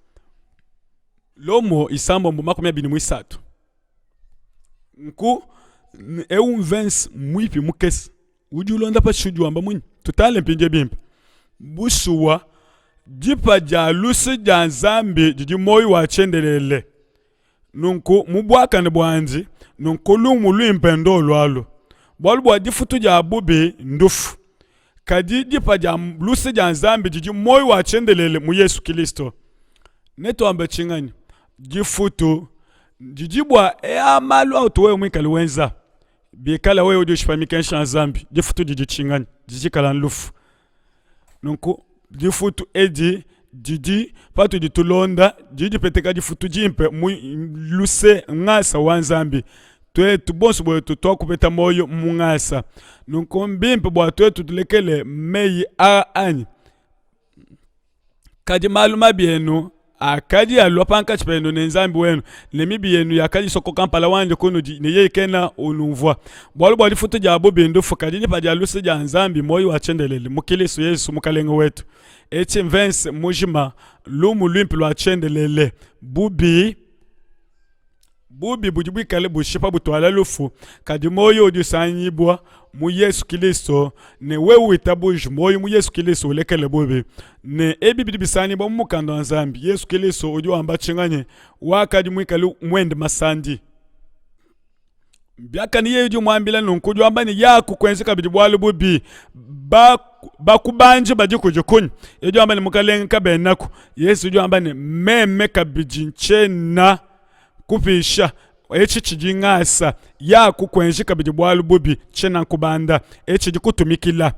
Lomo isambombo 23. Nku eu mvense muipi mukese udi ulonda pashishe udi wamba munyi? Tutale mpindieu bimpe. Bushuwa, dipa dia luse dia Nzambi didi muoyo wa tshiendelele. Nunku mu buakane buandi, nunku lumu luimpe ndolu alu. Bualu bua difutu dia bubi ndufu, kadi dipa dia luse dia Nzambi didi muoyo wa tshiendelele mu Yesu Kilisto. Netuambe tshinganyi? Difutu didi bua ea malu autu wewe muikale wenza. Bikala wewe udi ushipa mikenji ya Nzambi, difutu didi tshinganyi? Didi dikala lufu. Nunku difutu edi didi patudi tulonda didi dipeteka difutu dimpe mu luse ngasa wa Nzambi. Tuetu bonso buetu tuakupeta muoyo mu ngasa. Nunku mbimpe bua tuetu tulekele meyi aa anyi? Kadi malu mabi enu akadi alua pankatshi penu ne Nzambi wenu, ne mibi yenu yakadisokoka mpala wandi kunudi, ne yeye kena unumvua. Bualu bua difutu dia bubi ndufu, kadi dipa dia luse dia Nzambi muoyo wa tshiendelele mu Kilisto Yesu Mukalenge wetu. Etshi mvense mujima, lumu luimpe lua tshiendelele. Bubi Bubi budi buikale bushipa butuala lufu, kadi muoyo udi usangibua mu Yesu Kilisto, ne wewe witabuja muoyo mu Yesu Kilisto ulekele bubi. Ne ebi bidi bisangibua mu mukanda wa Nzambi. Yesu Kilisto udi wamba tshinganyi? Wakadi muikale muende masandi. Biakane yeye udi umuambila nunku, udi wamba ne, Yaku kuenza kabidi bualu bubi. Bakubanji badi kudi kunyi? Yeye udi wamba ne, Mukalenge, kabenaku. Yesu udi wamba ne, Meme kabidi ntshiena kupisha. Etshi tshidi ngasa. Yaku kuenji kabidi bualu bubi, tshiena nkubanda. Etshi tshidi kutumikila.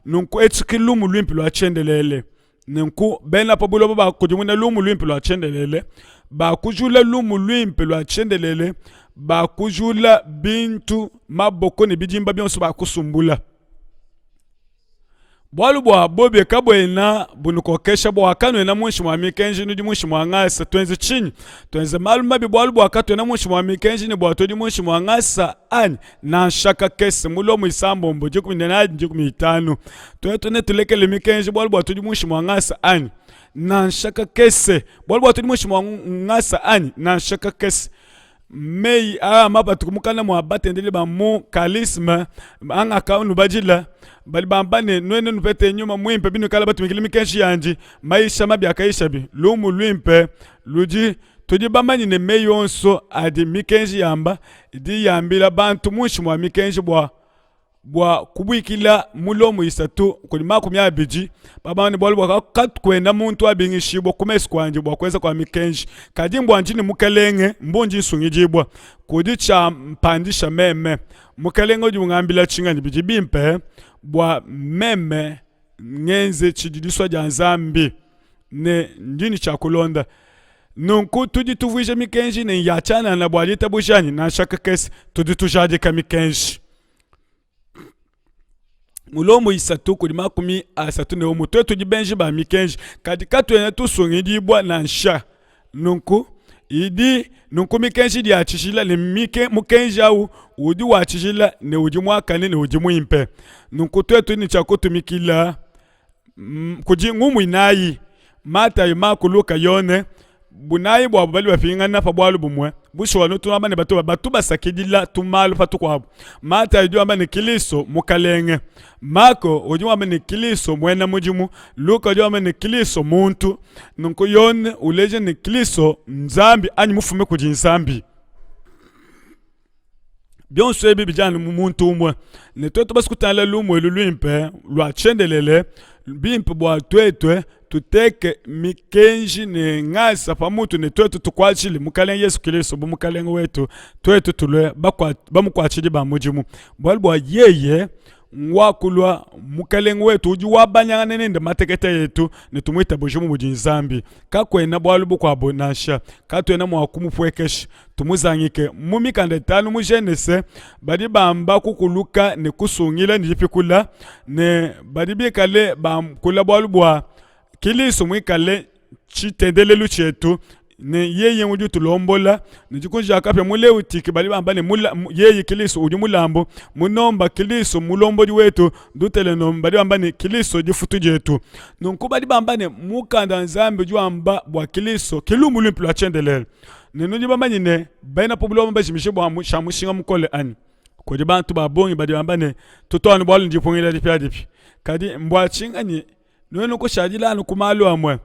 Nunku etshi ki lumu luimpe lua tshiendelele. Nenku bena pa buloba bakudimuna lumu luimpe lua tshiendelele, bakujula lumu luimpe lua tshiendelele, bakujula bintu maboko ne bidimba bionso bakusumbula. Bualu bua bubi kabuena bunukokesha, bua kanuena muinshi mua mikenji, nudi muinshi mua ngasa. Tuenze tshinyi? Tuenze malu mabi bualu bua katuena muinshi mua mikenji ne bua tudi muinshi mua ngasa anyi? Nansha kakese. Mu Lomo isambombo 14 15 tuetu netulekele mikenji bualu bua tudi muinshi mua ngasa anyi? Nansha kakese. Bualu bua tudi muinshi mua ngasa anyi? Nansha kakese. Meyi aa mapatuke mukana mua batendeledi ba mu kalisme angakanubadila, badi bamba ne, Nuenu nupete nyuma muimpe binuikala batumikile mikenji yandi. Mayisha mabi akayishabi lumu luimpe ludi tudi bamanye ne meyi onso adi mikenji yamba idi yambila bantu muinshi mua mikenji bua bua kubuikila mulomo isatu kudi 20 babanga ne bualu bua kakuena muntu abingishibua ku mesu kuandi bua kuenza kua mikenji, kadi mbua ndi ne Mukelenge mbundi nsungidibua kudi tshia mpandisha meme. Mukelenge udi ungambila tshinganyi bidi bimpe bua meme ngenze tshidi disua dia Nzambi ne ndi ne tshia kulonda. Nunku tudi tuvuija mikenji ne ya tshianana bua ditabuja anyi? Nansha kakese, tudi tujadika mikenji. Mulombo isatu kudi 31 tuetu tudi benji ba mikenji, kadi katuena tusungidibua nansha. Nunku idi nunku mikenji idi ya tshijila ne mike, mukenji au udi wa tshijila ne udi muakane ne udi muimpe. Nunku tuetu ne tshia kutumikila kudi ngumu inayi Matayo, Mako, Luka, Yone, bunayi buabu badi bapingana pa bualu bumue. Bushuwa nutu nuamba ne batu batu basakidila tumalu pa tukuabu. Matayo udi wamba ne Kilisto Mukalenge, Mako udi wamba ne Kilisto muena mudimu, Luka udi wamba ne Kilisto muntu. Nunku Yone uleja ne Kilisto Nzambi anyi mufume kudi Nzambi. Bionso ebi bidi anu mu muntu umue. Ne tuetu basue kutangila lumu elu luimpe lua tshiendelele, bimpe bua tuetu tuteke mikenji ne ngasa pa mutu ne tuetu tukuatshile Mukalenge Yesu Kilisto bu Mukalenge wetu, tuetu tulue bamukuatshidi ba mudimu, bualu bua yeye ngwakulua Mukalenge wetu udi wabanyangana nende matekete etu ne tumuitabuje mu mudi Nzambi. Kakuena bualu bukuabu nansha, katuena mua kumupuekesha. Tumuzangike. Mu mikanda itanu mu Genese badi bamba kukuluka ne kusungila ne dipikula, ne badi bikale bakula bualu bua Kilisto muikale tshitendelelu tshietu ne yeye udi utulombola ne dikunji dia kapia. Mu Lewitiki badi bamba ne yeye Kilisto udi mulambu, mu Nomba Kilisto mulombodi wetu, Dutelenome badi bamba ne Kilisto difutu dietu. Nunku badi bamba ne mukanda wa Nzambi udi wamba bua Kilisto ke lumu luimpe lua tshiendelele. Ne nudi bamanye ne bena pa buloba mbajimije bua tshia mushinga mukole anyi? Kudi bantu ba bungi badi bamba ne tutu anu bualu ndipungila dipiadipia. Kadi mbua tshinganyi nuenu kushadila anu ku malu amue?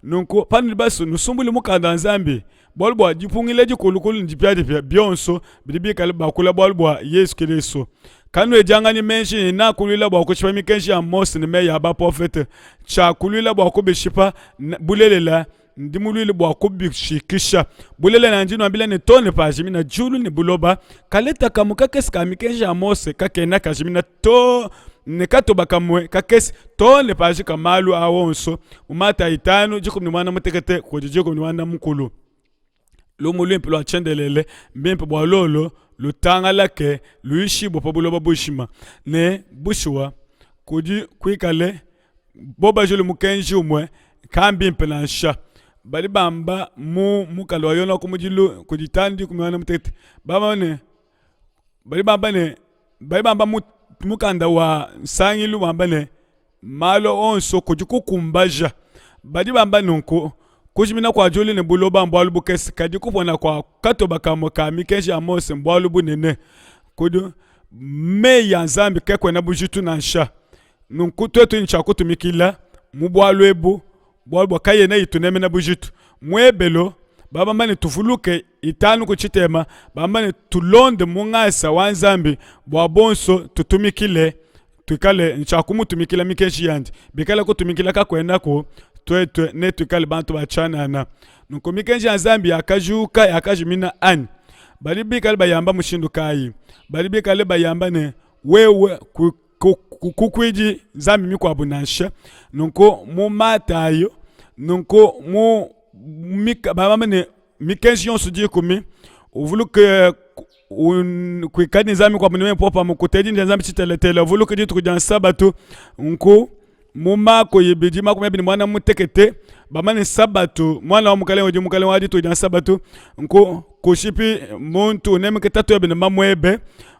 Nunku panudi basue nusumbule mukanda wa Nzambi, bualu bua dipungila dikulukulu ne dipiadipia bionso bidi bikale bakula bualu bua Yesu Kilisto. Kanuedianganyi meji ne nakuluila bua kushipa mikenji ya Mose ne meyi a baprofete, tshiakuluila bua kubishipa bulelela ndi muluile bua kubishikisha. Bulelela ndi nuambila ne, too ne pajimina diulu ne buloba, kaleta kamue kakese ka mikenji ya Mose kakena kajimina to ne katoba kamue kakese too ne pajika malu a onso. Mu Matayi 5 18 kudi 11. Lumu luimpe lua tshiendelele mbimpe bua lolo lutangalake luyishibue pa buloba bujima ne bushuwa kudi kuikale bobajule mukenji umue kambimpe nansha. Badi bamba mu mukanda wa Yona kumudilu kudi tandi kumana mutete bamba ne badi bamba ne badi bamba mu mukanda wa nsangilu wamba ne malu onso kudi kukumbaja. Badi bamba nunku kujimina kua diulu ne buloba mbualu bukese, kadi kupona kua katoba kamue ka mikenji ya Mose mbualu bunene. Kudi meyi a Nzambi kakuena bujitu nansha. Nunku tuetu ne tshia kutumikila mu bualu ebu, bualu bua kayena itunemena bujitu. Mu Ebelo Babamba ne tuvuluke itanu ku tshitema, bamba ne tulonde mu ngasa wa Nzambi bua bonso tutumikile, tuikale ne tshia kumutumikila mikenji yandi. Bikala kutumikila kakuenaku, tuetu netuikale bantu ba tshianana. Nunku mikenji ya Nzambi yakajuka yakajimina anyi? Badi bikale bayamba mushindu kayi? Badi bikale bayamba ne wewe kukuidi nzambi mikuabu nansha. Nunku mu Matayo, nunku mu bambe ne mikenji yonso dikumi, uvuluke kuikadi ne nzambi mikuabu ne popamue, kutedi dia nzambi tshiteletele, uvuluke dituku dia nsabatu. Nunku mu Mako ibidi makumi abidi muanda mutekete bamane nsabatu, muana wa mukalenge udi mukalenge wa dituku dia nsabatu. Nunku kushipi muntu, unemeke tatuebe ne mamuebe.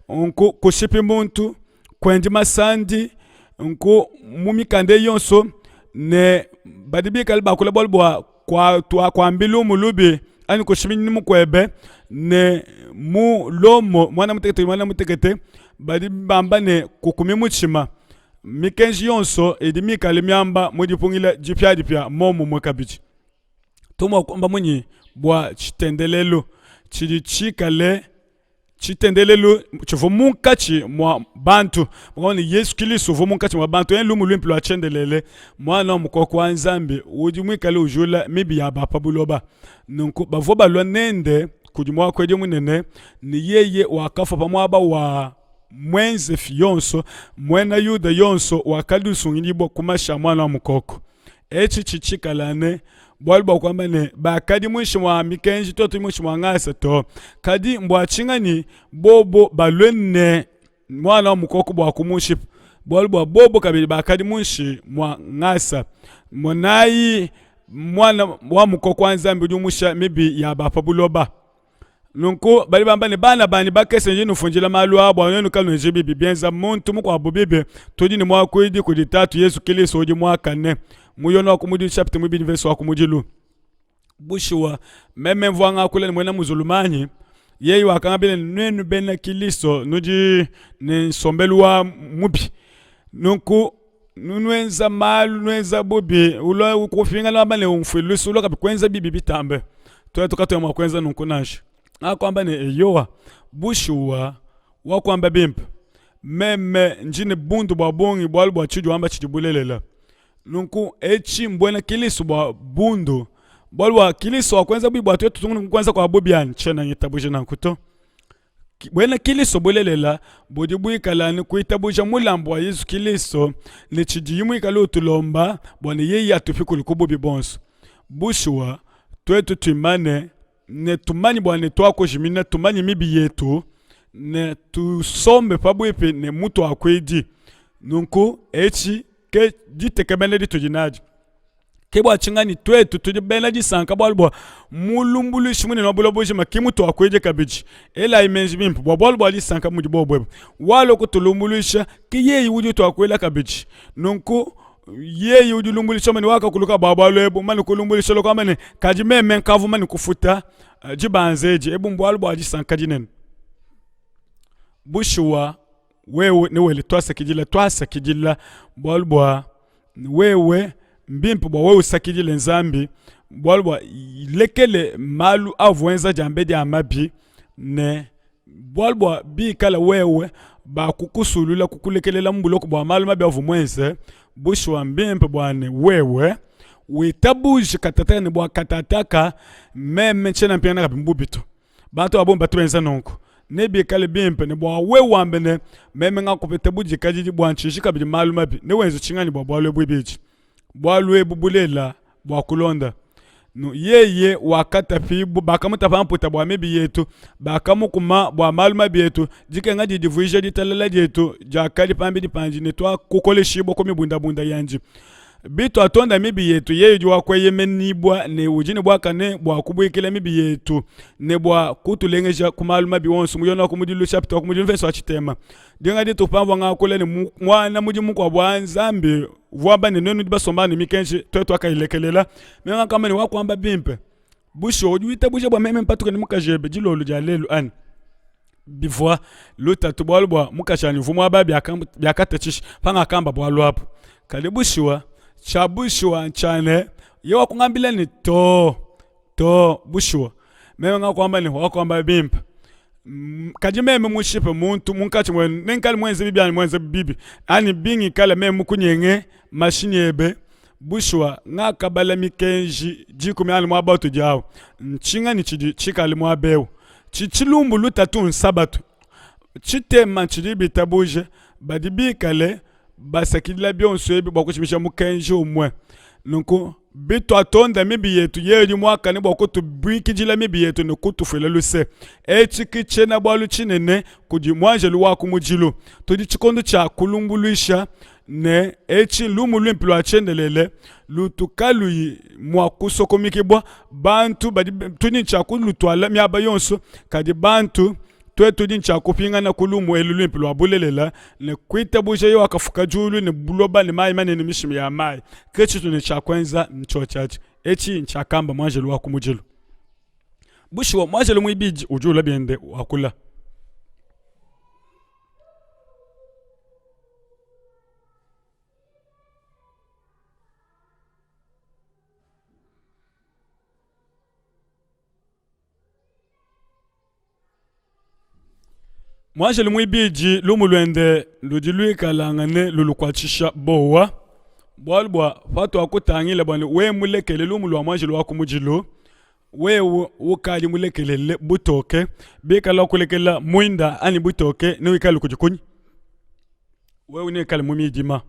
Nunku kushipi muntu, kuendi masandi. Nunku mu mikanda eyi yonso ne badi bikale bakula bualu bua kua tuakuambi lumu lubi anyi kushiminyina mukuebe ne mu Lomo muanda mutekete muanda mutekete badi bamba ne kukumi mutshima. Mikenji yonso idi mikale miamba mu dipungila dipiadipia muomumue kabidi. Tudi mua kuamba munyi bua tshitendelelu tshidi tshikale tshitendelelu tshivua munkatshi mua bantu? Muambe ne Yesu Kilisto uvua munkatshi mua bantu, en lumu luimpe lua tshiendelele, Muana wa mukoko wa Nzambi udi muikale ujula mibi ya ba pa buloba. Nunku bavua balua nende kudi muakuidi munene, ne yeye wakafua pa muaba wa muenzefi yonso, muena Yuda yonso wakadi usungidibua ku mashi a Muana wa Mukoko. Etshi tshitshikala ne bualu bua kuamba ne bakadi muinshi mua mikenji, tuetu muinshi mua ngasa to. Kadi mbua tshinganyi bobo balue ne muana wa mukoko bua kumushipa? Bualu bua bobo kabidi bakadi muinshi mua ngasa. Monayi muana wa mukoko wa Nzambi udi umusha mibi ya ba pa buloba. Nunku badi bamba ne, bana banyi bakese, ndi nufundila malu aa bua nuenu kanuenji bibi. Bienza muntu mukuabu bibi, tudi ne muakuidi kudi Tatu, Yezu Kilisto udi muakane. Mu Yone wa kumudilu chapitre muibidi verse wa kumudilu. Bushuwa, meme mvua ngakula ne muena muzulumanyi, yeye wakangambila ne, nuenu bena Kilisto nudi ne nsombelu wa mubi. Nunku nuenza malu nuenza bubi ulua kupingana wamba ne umfue luse ulua kabidi kuenza bibi bitambe tuetu katuena mua kuenza nunku nansha ngakuamba ne eyowa bushuwa wakuamba bimpe meme ndi ne bundu bua bungi bualu bua tshidi wamba tshidi bulelela nunku etshi mbuena kilisto bua bundu bualu bua kilisto wakuenza bubi bua tuetu tungunuke kuenza kua bubi anyi tshiena ngitabuja nanku to Buena Kilisto bulelela budi buikala ne kuitabuja mulambu wa Yezu Kilisto ne tshidiyi muikale utulomba bua ne yeye atupikule ku bubi buonso. Bushuwa, tuetu tuimane ne tumanye bua ne tuakujimina, tumanye mibi yetu ne tusombe pabuipi ne mutuakuidi. Nunku etshi ke ditekemena ditudi nadi. Ke bua tshinganyi tuetu tudi bena disanka bualu bua mulumbuluishi munene wa buloba bujima ki mutuakuidi kabidi. Elayi meji bimpe bua bualu bua disanka mudi bobu ebu. Walua kutulumbuluisha ke yeye udi utuakuila kabidi. Nunku yeye udi ulumbuluisha mane wakakuluka bua bualu ebu mane kulumbuluisha lokuamba ne kadi meme nkavua mane kufuta eh, dibanza edi. Ebu mbualu bua disanka dinene. Bushuwa wewe newele tuasakidila tuasakidila bualu bua wewe mbimpe bua wewe usakidile Nzambi bualu bua lekele malu avua wenza diambedi a mabi ne bualu bua bikala wewe bakukusulula kukulekelela mu buloko bua malu mabi avua muenze bushuwa mbimpe bua ne wewe witabuje katataka ne bua katataka meme ntshiena mpingana kabidi mu bubi to. Bantu ba bungi batu benza nunku. Nebikale bimpe ne bua wewe wambe ne, meme ngakupeta budikadidi bua ntshinji kabidi malu mabi. Newenze tshinganyi bua bualu ebu ibidi? Bualu ebu bulelela bua kulonda. Nu, yeye wakatapibua, bakamutapa mputa bua mibi yetu, bakamukuma bua malu mabi etu. Dikenga didi divuija ditalala dietu diakadi pambidi pandi, ne tuakukoleshibua ku mibundabunda yandi. Bituatonda mibi yetu, yeye udi wa kueyemenyibua ne udi ne buakane bua kubuikila mibi yetu ne bua kutulengeja ku malu mabi onso. Mu Yone wa kumudilu chapitre wa kumudilu mvese wa tshitema. Dinga dituku pamvua ngakula ne muana mudimu mukuabu wa Nzambi uvua wamba ne, nuenu nudi basomba ne mikenji, tuetu tuakayilekelela. Meme ngakamba ne, wakuamba bimpe. Bushuwa udi witabuja bua meme mpatuke ne mukajebe dilolo dia lelu anyi? Bivua lutatu bualu bua mukajanyi uvua muaba biakatatshisha pangakamba bualu abu. Kadi bushuwa, tshia bushuwa ntshia ne, Yehowa wakungambila ne, Too. To, bushuwa, meme ngakuamba ne, wakuamba bimpe. Kadi meme mushipe muntu munkatshi muenu, nengikale muenze bibi anyi muenze bibi, anyi bingikala meme mukunyenge mashinyi ebe, bushuwa ngakabala mikenji dikumi anyi muaba utudi awu. Ntshinganyi tshidi tshikale muaba eu? Tshidi tshilumbu lutatu nsabatu. Tshitema tshidi bitabuje badi bikale basakidila bionso ebi bua kushimisha mukenji umue. Nunku bituatonda mibi yetu, yeye udi muakane bua kutubuikidila mibi yetu ne kutufuila luse. Etshi ke tshiena-bualu tshinene kudi muanjelu wa kumudilu. Tudi tshikondo tshia kulumbuluisha ne etshi lumu luimpe lua tshiendelele lutu kaluyi mua kusokomikibua. Bantu badi tudi ne tshia kulutuala miaba yonso, kadi bantu Tuetu tudi ne tshia kupingana ku lumu elu luimpe lua bulelela ne kuitabuja yeye wakafuka diulu ne buloba ne mayi manene ne mishimi ya mayi. Ke tshitudi ne tshia kuenza ntshiotshi atshi. Etshi ntshiakamba muanjelu wa kumudilu. Bushuwa, muanjelu muibidi udi ulua biende wakula. Muanjelu muibidi lumu luende ludi luikalangane lulukuatshisha bowa, bualu bua patuakutangila bua ne wewe mulekele lumu lua muanjelu wa kumudilu, wewe ukadi mulekelele butoke, bikala kulekela muinda anyi butoke newikale kudi kunyi? Wewe neikale mu midima.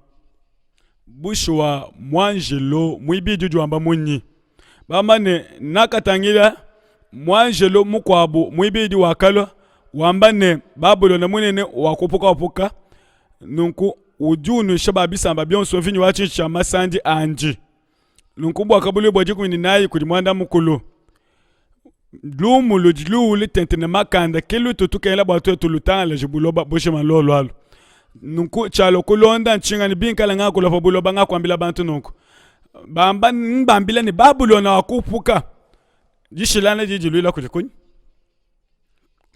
Bushuwa muanjelu muibidi udi wamba munyi? Bamba ne, Nakatangila muanjelo mukuabu muibidi wakalua wamba ne, Babulona munene wakupukapuka, nunku udi unuisha ba bisamba bionso mvinyo wa tshiji tshia masandi andi. Nunku buakabuluibua 14 kudi muanda mukulu lumu ludi luwule tente ne makanda ke lutu tukengela bua tuetu lutangalaje buloba bujima lolu alu. Nunku tshialua kulonda ntshinganyi binkala ngakula pa buloba ngakuambila bantu nunku bamba mbambila ne Babulona wakupuka dishilangana didi diluila kudi kunyi?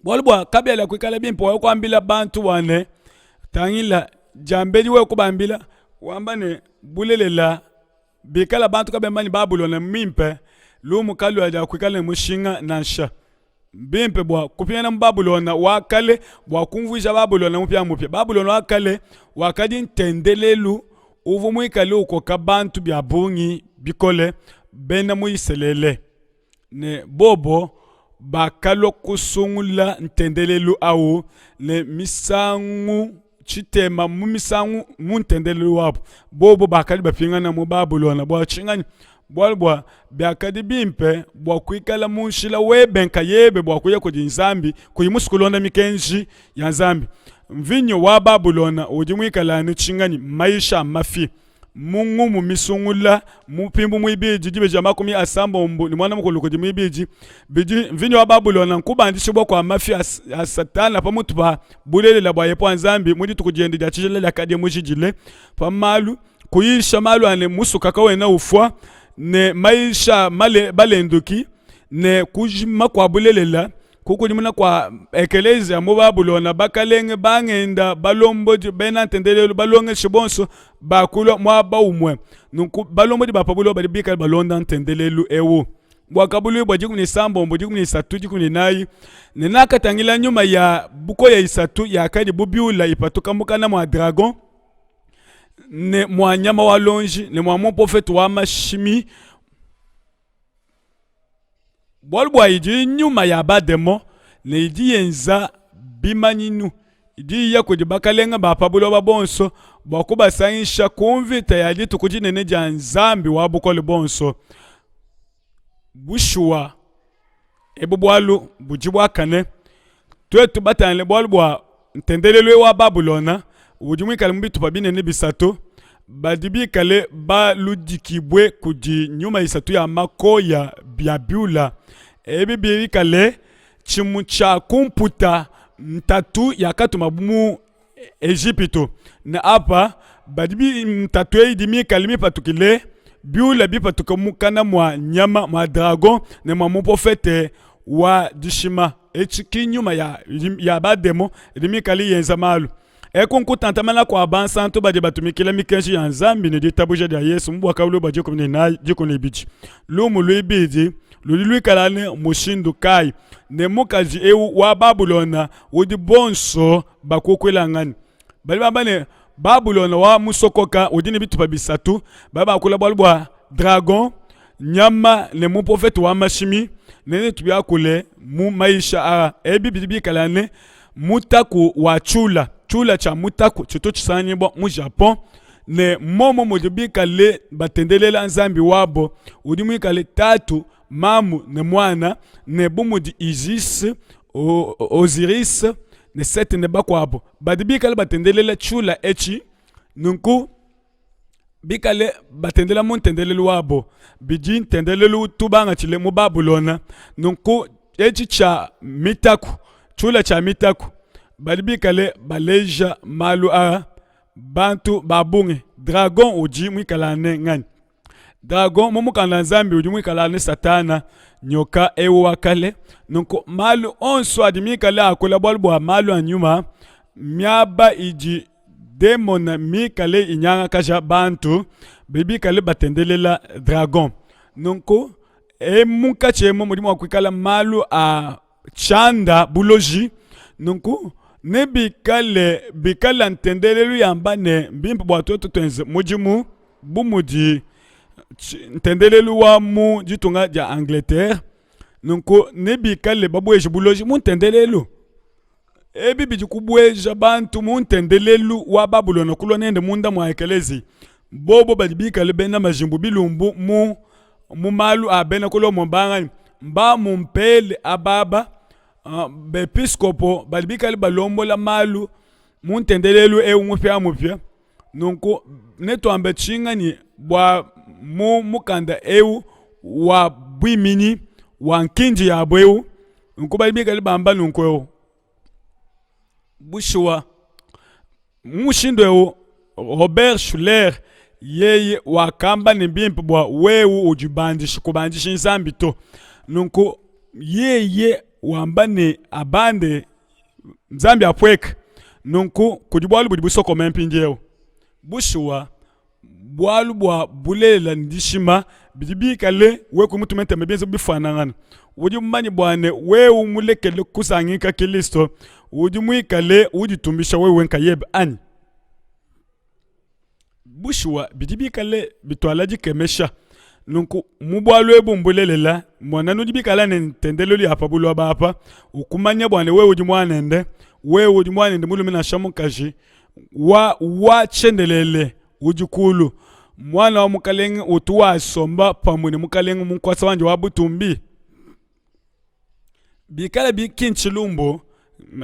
Bualu bua kabiela kuikala bimpe wewe kuambila bantu bua ne tangila diambedi wewe kubambila wamba ne bulelela bikala bantu kabemba ne Babulona mimpe lumu kaluya dia kuikala ne mushinga nansha. Mbimpe bua kupingana mu Babulona wa kale bua kumvuija Babulona mupiamupia. Babulona wa kale wakadi ntendelelu uvua muikale ukoka bantu bia bungi bikole bena mu Isalele, ne bobo bakalua kusungula ntendelelu au ne misangu tshitema mu misangu mu ntendelelu wabu. Bobo bakadi bapingana mu Babulona bua tshinganyi? Bualu bua biakadi bimpe bua kuikala mu nshila webe nkayebe bua kuya kudi Nzambi, kuyi musue kulonda mikenji ya Nzambi. Mvinyo wa Babulona udi muikale anu tshinganyi? Mayisha a mafi mu ngumu misungula mu mpimbu muibidi dibeji dia 34 kudi muibidi bidi mvinyo wa Babulona nkubandishibua kua mafi a Satana pa mutu pa bulelela bua Yehowa Nzambi mu dituku diende dia tshijila diakadiye mujidile pa malu kuyisha malu a ne musuka kawena ufua ne mayisha male balenduki ne kujima kua bulelela kukudimuna kua ekeleziya mu Babulona, bakalenge, bangenda, balombodi, bena ntendelelu, balongeshi bonso bakulua muaba umue. Nunku balombodi ba pa buloba badi bikale balonda ntendelelu eu. Buakabuluibua 16, 13, 14 Ne nakatangila nyuma ya bukoya isatu yakadi bu biula ipatuka mukana mua dragon ne mua nyama wa luonji ne mua muprofete wa mashimi Bualu bua idi nyuma ya bademon ne idi yenza bimanyinu, idi iya kudi bakalenge ba pa buloba bonso bua kubasangisha ku mvita ya dituku dinene dia Nzambi wa Bukole Buonso. Bushuwa, ebu bualu budi buakane. Tuetu batangile bualu bua ntendelelu eu wa Babulona udi muikale mu bitupa binene bisatu, badi bikale baludikibue kudi nyuma isatu ya makoya bia biula. Ebi bikale tshimu tshia ku mputa ntatu yakatumabu mu Ejipitu, ne apa badi ntatu eyi idi mikale mipatukile biula bipatuka mukana mua nyama mua dragon ne mua muprofete wa dishima. Etshi ki nyuma ya, ya bademo idi mikale yenza malu. Eku nkutantamana kua bansantu badi batumikila mikenji ya Nzambi ne ditabuja dia Yesu mu Buakabuluibua 14, 12. Lumu luibidi ludi luikala ne mushindu kayi? Ne mukaji eu wa Babulona udi bonso bakukuilangane. Badi bamba ne, Babulona wa musokoka udi ne bitupa bisatu. Badi bakula bualu bua dragon, nyama ne muprofete wa mashimi, ne netubiakule mu mayisha aa. Ebi bidi bikala ne mutaku wa tshiula, tshiula tshia mutaku tshitu tshisanganyibua mu Japon, ne momo mudi bikale batendelela nzambi wabo udi muikale tatu, mamu ne muana, ne bu mudi Isis, Osiris ne Sete ne bakuabo badi bikale batendelela tshiula etshi. Nunku bikale batendela mu ntendelelu wabo, bidi ntendelelu utu bangatshile mu Babulona. Nunku etshi tshia mitaku, tshiula tshia mitaku, badi bikale baleja malu aa bantu ba bungi. Dragon udi muikala ne nganyi? Dragon mu mukanda wa Nzambi udi muikala ne Satana, nyoka eu wa kale. Nunku malu onso adi mikale akula bualu bua malu a nyuma, miaba idi demona mikale inyangakaja bantu, badi bikale batendelela dragon. Nunku emu munkatshi emu mudi mua kuikala malu a tshianda buloji. Nunku nebikale bikala ntendelelu yamba ne, mbimpe bua tuetu tuenze mudimu bu mudi ntendelelu wa mu ditunga dia Angleterre, nunku nebikale babueje buloji mu ntendelelu. Ebi bidi kubueja bantu mu ntendelelu wa Babulona kulua nende munda mua ekeleziya. Bobo badi bikale bena majimbu bilumbu mu mu malu a bena ku Lomo mbanganyi? Mba mumpele ababa bepiskopo badi bikale balombola malu mu ntendelelu eu mupiamupia. Nunku netuambe tshinganyi bua mu mukanda eu wa buiminyi wa nkindi yabu eu? Nunku badi bikale bamba nunku eu bushuwa mu mushindu eu Robert Schuller yeye wakamba ne bimpe bua wewe udibandishi kubandishi Nzambi to. Nunku yeye wamba ne abande Nzambi apueke. Nunku kudi bualu budi busokome mpindieu. Bushuwa, bualu bua bulelela ne dishima bidi bikale wewe kuyi mutume ntema bienze bifuanangana. Udi mumanye bua ne wewe mulekele kusangika Kilisto, udi muikale uditumbisha wewe nkayebe anyi? Bushuwa bidi bikale bituala dikemesha. Nunku mu bualu ebu mbulelela, mona nudi bikale ne ntendelelu ya pa buloba apa, ukumanya bua ne wewe udi muanende, wewe udi muanende mulume nansha mukaji wa wa tshiendelele udi kulu. Muana wa mukalenge utu wasomba pamue ne mukalenge mu nkuasa wandi wa butumbi. Bikala ki ntshilumbu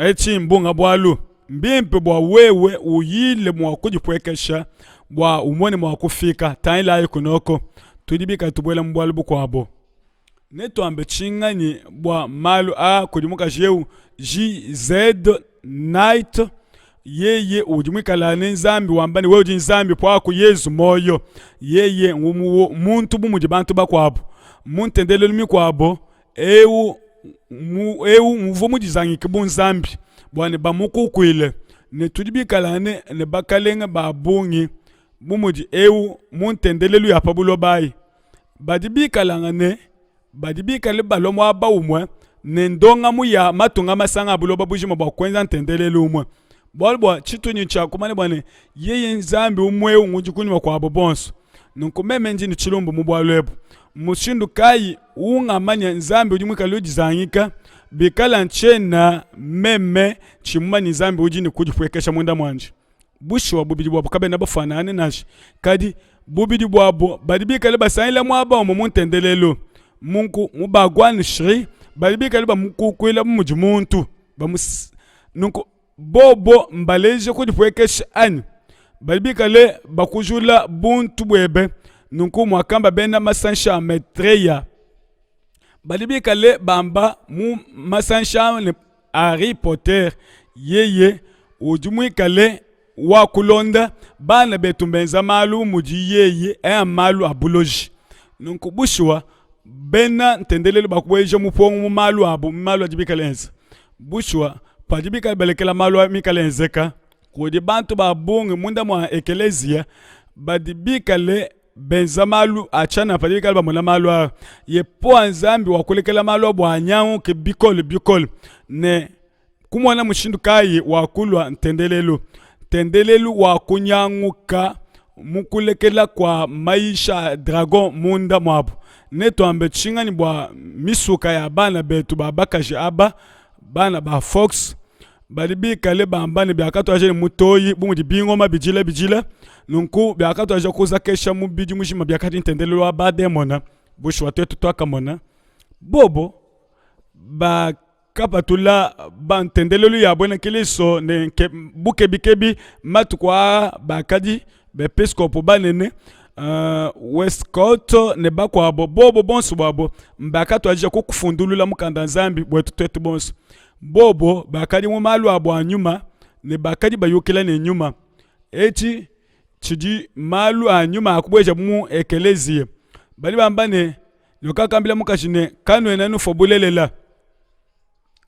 etshi mbunga bualu, mbimpe bua wewe uyile mua kudipuekesha bua umone mua kufika. Tangilayi kunoko, tudi bikale tubuela mu bualu bukuabo. Netuambe tshinganyi bua malu aa kudi mukaji eu JZ Knight? Yeye udi muikale ne Nzambi wamba ne, wewe udi Nzambi, puaku Yezu muoyo. Yeye muntu bu mudi bantu bakuabu mu ntendelelu mikuabo eu mu, eu muvua mudizangike bu Nzambi bua ne bamukukuile, ne tudi bikalangane ne bakalenge ba bungi bu mudi eu mu ntendelelu ya pa buloba ayi, badi bikalangane badi bikale balua muaba umue ne ndongamu ya matunga masanga a buloba bujima bua kuenza ntendelelu umue. Bualu bua tshitunyi tshia kumanya bua ne yeye Nzambi umue eu ngudi kunyima kuabo bonso. Nunku meme ndi ne tshilumbu mu bualu ebu. Mmushindu kayi ungamanya Nzambi udi muikale udizangika bikala ntshiena meme tshimumanye Nzambi udi ne kudipuekesha munda muandi? Bushuwa bubidi buabu kabena bafuanangane nansha, kadi bubidi buabu badi bikale basangila muaba umue mu ntendelelu. Munku mu Bhagwan Shree badi bikale bamukukuila bu mudi muntu bamus nunku bobo mbaleje kudipuekesha anyi? Badi bikale bakujula buntu buebe, nunku muakamba bena masanshi a Maitreya. Badi bikale bamba mu masanshi a ne Harry Potter yeye udi muikale wa kulonda bana betu mbenza malu mudi yeye aya malu a buloji. Nunku bushuwa bena ntendelelu bakubueja mupongo mu malu abu mu malu adi bikale enza. Bushuwa padi bikale balekela malu mikale enzeka. Kudi bantu ba bungi munda mua ekeleziya badi bikale benza malu a tshianana padi bikale bamona malu aa. Yehowa Nzambi wakulekela malu abu anyanguke bikole bikole ne kumona mushindu kayi wa kulua ntendelelu. Ntendelelu wa kunyanguka mu kulekela kua mayisha a dragon munda muabu. Netuambe tshinganyi bua misuka ya bana betu ba bakaji aba, bana ba Fox, badi bikale bamba ne biakatuadija ne mutoyi bu mudi bingoma bidila bidila, nunku biakatuadija kuzakesha mubidi mujima biakadi ntendelelu wa bademona. Bushuwa tuetu tuakamona bobo bakapatula ba ntendelelu ya buena Kilisto ne bukebikebi matuku aa bakadi bepiskopo banene Westcott ne bakuabo bobo bonso buabo bakatuadija kufundulula mukanda Nzambi buetu tuetu bonso. Bobo bakadi mu malu abo a nyuma ne bakadi bayukila ne nyuma. Etshi tshidi malu a nyuma akubueja mu ekeleziya. Badi bamba ne, Nyoka wakambila mukaji ne, Kanuena nufua bulelela.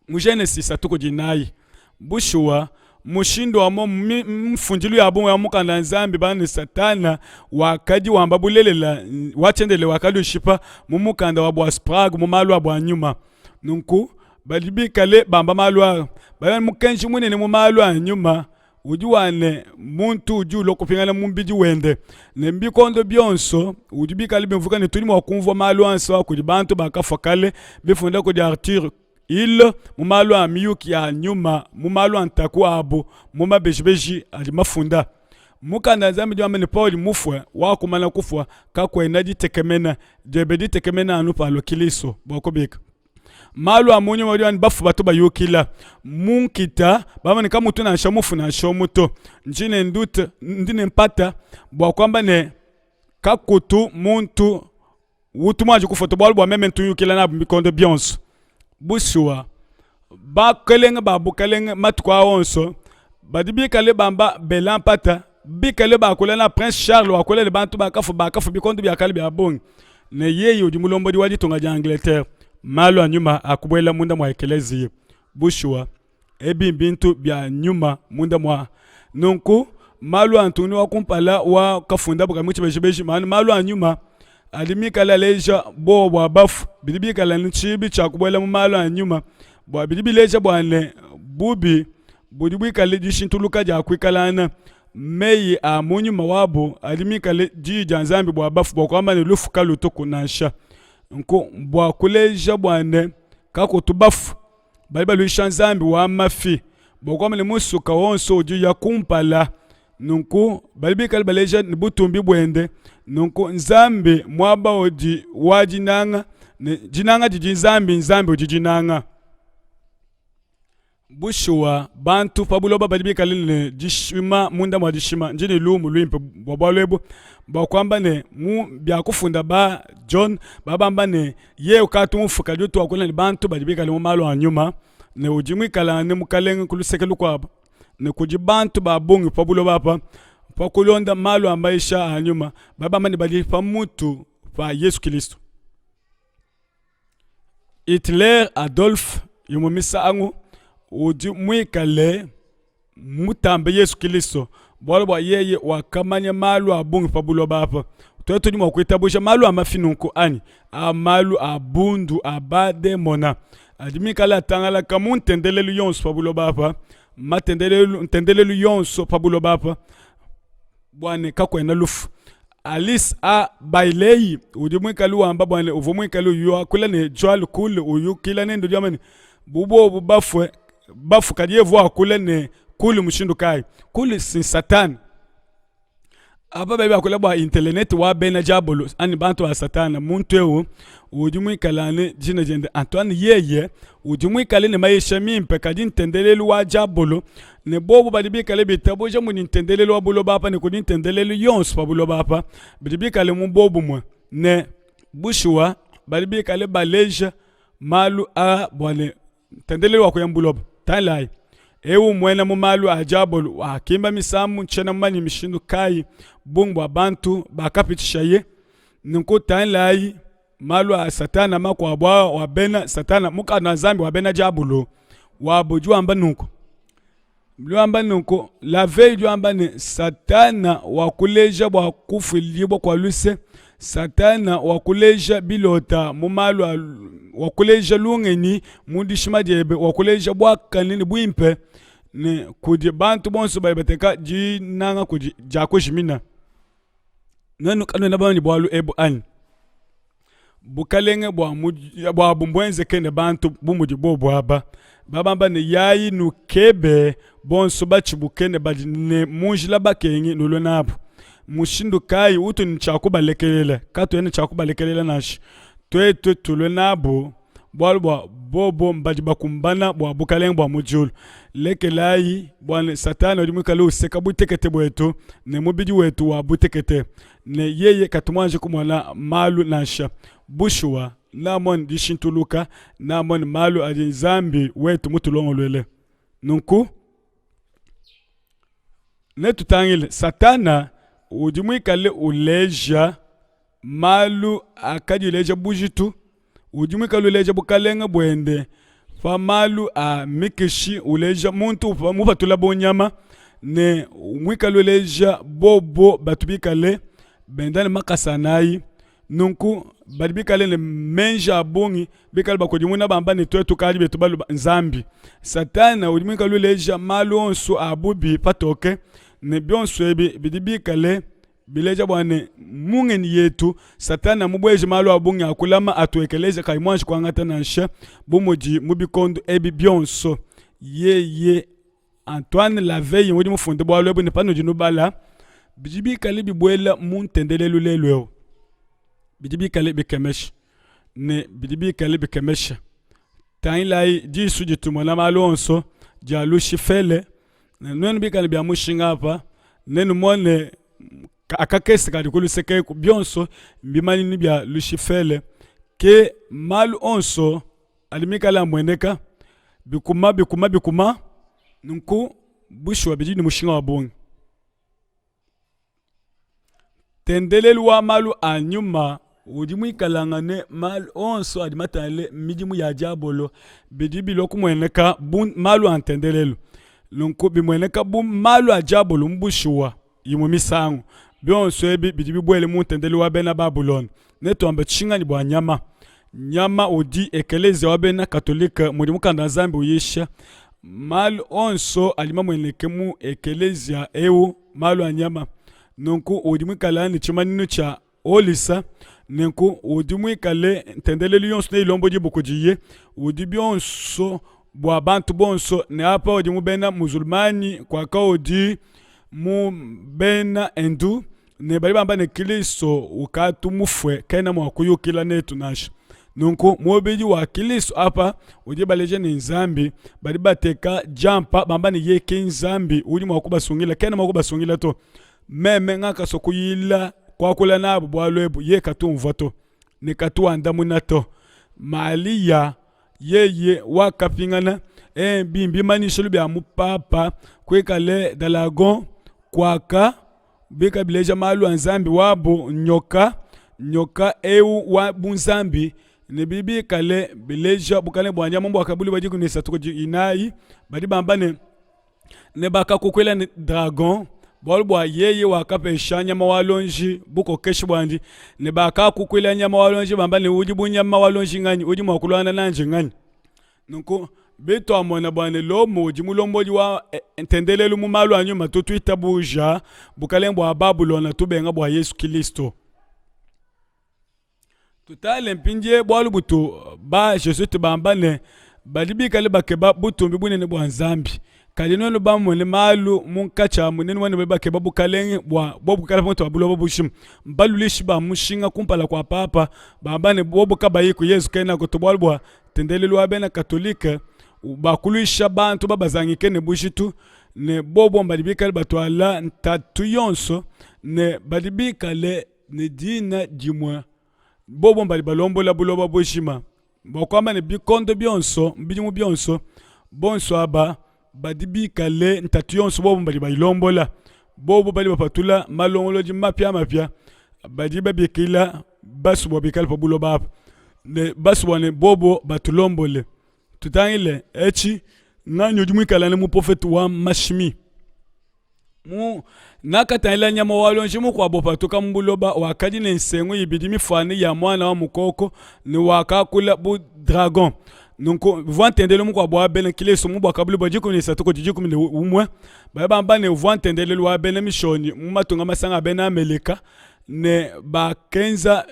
Mu Genesis tuku dinayi. Bushuwa, mushindu wa mu mfundilu ya bungi ya mukanda wa Nzambi bana ne Satana wakadi wamba bulelela wa tshiendelele wakadi ushipa mu mukanda wa bua Sprague mu malu a bua nyuma. Nunku badi bikale bamba malu aa badi mukenji munene mu malu a nyuma udi wa ne muntu udi ulua kupingana mu mubidi wende ne bikondo bionso udi bikale bimvuka ne tudi mua kumvua malu onso a kudi bantu bakafua kale bifunda kudi Arthur Hill mu malu a miyuki ya nyuma mu malu a ntaku abu mu mabejibeji adi mafunda mukanda Nzambi udi wamba ne Paul mufue wakumana kufua kakuena ditekemena diebe ditekemena anu palua Kilisto bua kubika malu a mu nyuma udi bafu batu bayukila mu nkita bamane kamutu nansha mufu nansha umue to ndi ne ndute ndi ne mpata bua kuamba ne kakutu muntu utu muanji kufua to bualu bua meme ntuyukila nabu bikondo bionso bushuwa bakelenge ba bukelenge matuku a onso badi bikale bamba bela mpata bikale bakula na Prince Charles wakula ne bantu bakafua bakafua bikondo bia kale bia bungi ne yeye udi mulombodi wa ditunga dia Angleterre malu a nyuma akubuela munda mua ekeleziya bushuwa ebi mbintu bia nyuma munda mua nunku malu a ntungu wa kumpala wa kafundabu ka mu tshibejibeji malu a nyuma adi mikale aleja buowa bua bafu bidi bikale ne tshibi tshia kubuela mu malu a nyuma bua bidi bileja bua ne bubi budi buikale dishintuluka dia kuikalangana meyi a mu nyuma wabu adi mikale diyi dia Nzambi bua bafu bua kuamba ne lufu kalutuku nansha nku bua kuleja bua ne kakutu bafu badi baluisha Nzambi wa mafi bua kuamba ne musuka wonso udi uya kumpala nunku badi bikale baleja ne butumbi buende nunku Nzambi muaba udi wa dinanga ne dinanga didi Nzambi Nzambi udi dinanga bushuwa bantu pa buloba badi bikale ne dishima munda mua dishima ndi ne lumu luimpe bua bualu ebu bua kuamba ne mu bia kufunda ba John babamba ne yeye ukatu mufu kadi utu wakula ne bantu badi bikale mu malu a nyuma ne udi muikale ne mukalenge ku luseke lukuabu ne kudi bantu ba bungi pa buloba apa pa kulonda malu a maisha a nyuma babamba ne badi pa mutu pa Yesu Kilisto. Hitler Adolf imue misangu udi muikale mutambe Yesu Kilisto bualu bua yeye wakamanya malu a bungi pa buloba apa. Tuetu tudi mua kuitabuja malu a mafi nunku anyi? A malu a bundu a bademona adi mikale atangalaka mu ntendelelu yonso pa buloba apa, matendelelu ntendelelu yonso pa buloba apa bua ne kakuena lufu. Alice A. Bailey udi muikale wamba bua ne uvua muikale uyakula ne Djwal Kul uyukila nende udi wamba ne bu bobu bafue bafu kadi yeye uvua wakula ne Kul mushindu kayi? Kul si Satana. Aba badi bakula bua intelenet wa bena diabolo anyi bantu ba Satana. Muntu eu udi muikale ne dina diende Antoine, yeye udi muikale ne mayisha mimpe, kadi ntendelelu wa diabolo ne bobu badi bikale bitabuja mudi ntendelelu wa buloba apa ne kudi ntendelelu yonso pa buloba apa bidi bikale mu bobumue ne bushuwa badi bikale baleja malu a bua ne ntendelelu wa kuya mu buloba. Tangilayi, eu muena mu malu a diabolo wakimba misambu, ntshiena mumanye mishindu kayi bungi bua bantu bakapitshishaye. Nunku tangilayi malu a Satana makuabu aa wa bena Satana, mukanda wa Nzambi wa bena diabolo wabu udi wamba nunku. Luamba nunku, Lavey udi wamba ne, Satana wakuleja bua kufuilibua kua luse, Satana wakuleja bilota mu malu a, wakuleja lungenyi mu dishima diebe, wakuleja buakane ne buimpe ne kudi bantu bonso badi bateka dinanga kudi dia kujimina. Nuenu kanuena bamanye bualu ebu anyi? Bukalenge bua buabu mbuenzeke ne bantu bu mudi bobu aba babamba ne, Yayi nukebe bonso batshibuke ne badi ne mu njila bakengi, nulue nabu. Mushindu kayi utu ne tshia kubalekelela? Katuena ne tshia kubalekelela nansha. Tuetu tulue nabu bualu bua bobo mbadi bakumbana bua bukalenge bua mu diulu. Lekelayi bua ne Satana udi muikale useka butekete buetu ne mubidi wetu wa butekete, ne yeye katu muanji kumona malu nansha. Bushuwa, naamone dishintuluka, naamone malu adi Nzambi wetu mutulongoluele. Nunku netutangile Satana udi muikale uleja malu akadi uleja bujitu udi muikale uleja bukalenge buende pa malu a mikishi, uleja muntu mupatula bu nyama ne muikale uleja bobo batu bikale benda ne makasa anayi. Nunku badi bikale ne meji a bungi, bikale bakudimuna bamba ne, tuetu kadi betu balu Nzambi. Satana udi muikale uleja malu onso a bubi patoke, ne bionso ebi bidi bikale bileja bua ne, mu ngenyi yetu Satana mmubueje malu a bungi a kulama atu ekeleziya kayi muanji kuangata nansha, bu mudi mu bikondo ebi bionso. Yeye Antoine Lavey udi mufunde bualu ebu ne panudi nubala bidi bikale bibuela mu ntendelelu lelu eu, bidi bikale bikemesha ne bidi bikale bikemesha. Tangilayi disu ditumona malu onso dia Lushifele Ne nuenu bikale bia mushinga apa, nenumone akakese kadi ku luseke eku, bionso mbimanyinu bia Lushifele. Ke malu onso adi mikale amueneka bikuma bikuma bikuma, nunku bushuwa bidi ne mushinga wa bungi. Ntendelelu wa malu a nyuma udi muikalangane malu onso adi matangile midimu ya diabolo bidi bilua kumueneka bu malu a ntendelelu. Nunku bimueneka bu malu a diabolo mu bushuwa imue misangu. Bionso ebi bidi bibuele mu ntendelelu wa bena Babulona. Netuambe tshinganyi bua nyama? Nyama udi ekeleziya wa bena Katolike mudi Mukanda wa Nzambi uyisha. Malu onso adi mamueneke mu ekeleziya eu malu a nyama. Nunku udi muikale ne tshimanyinu tshia Olisa, nenku udi muikale ntendelelu yonso neyilombodibue kudiye, udi bionso bua bantu bonso, ne apa udi mu bena Muzulmanyi, kuaka udi mu bena Hindu, ne badi bamba ne Kilisto ukatu mufue kena mua kuyukila netu nansha. Nunku mubidi wa Kilisto apa udi baleja ne Nzambi, badi bateka diampa bamba ne ye ke Nzambi udi mua kubasungila, kena mua kubasungila to. Meme ngakasua kuyila kuakula nabu bualu ebu, ye katumvua to ne katuandamuna to. Malia yeye wakapingana ebi mbimanyishilu bia mu papa kuikale dalagon kuaka bika bileja malu a Nzambi wabu nyoka nyoka eu wa bunzambi ne bidi bikale bileja bukalenge bua nyama bua kabuli badi ne isatu kudi inayi badi bamba ne ne bakakukuila ne dragon bualu bua yeye wakapesha nyama wa luonji bukokeshi buandi ne bakakukuila nyama wa luonji bamba ne udi bu nyama wa luonji nganyi udi mua kuluangana nandi nganyi Nunku bituamona bua ne Lomo udi mulombodi wa eh, ntendelelu mu malu a nyuma, tutuitabuja bukalenge bua Babulona tubenga bua Yesu Kilisto. Tutale mpindie bualu butu ba Jesuite bamba ne badi bikale bakeba butumbi bunene bua Nzambi. Kadi nuenu bamone malu munkatshi amu nenumone badi bakeba bukalenge bua bobu kuikala pamutu pa buloba bujima. Mbalulishi ba mushinga kumpala kua Papa bamba ne bobu kabayiku Yezu kenaku to bualu bua ntendelelu wa bena Katolike bakuluisha bantu babazangike ne bujitu ne bobo badi bikale batuala ntatu yonso ne badi bikale ne dina dimue bobo badi balombola buloba bujima bua kuamba ne bikondo bionso bidimu bionso bonso aba badi bikale ntatu yonso bobo badi bayilombola bobo badi bapatula malongolodi mapiamapia badi babikila basue bua bikale pa buloba apa ne basue bua ne bobo batulombole. Tutangile etshi. Nganyi udi muikale ne muprofete wa mashimi? Mu nakatangila nyama wa luonji mukuabo upatuka mu buloba, wakadi ne nsengu ibidi mifuane ya muana wa mukoko ne wakakula bu dragon. Nunku bivua ntendelelu mukuabo wa bena Kristo mu Buakabuluibua 13 kudi 11 badi bamba ne uvua ntendelelu wa bena Mishonyi mu matunga masanga a bena Amelika ne bakenza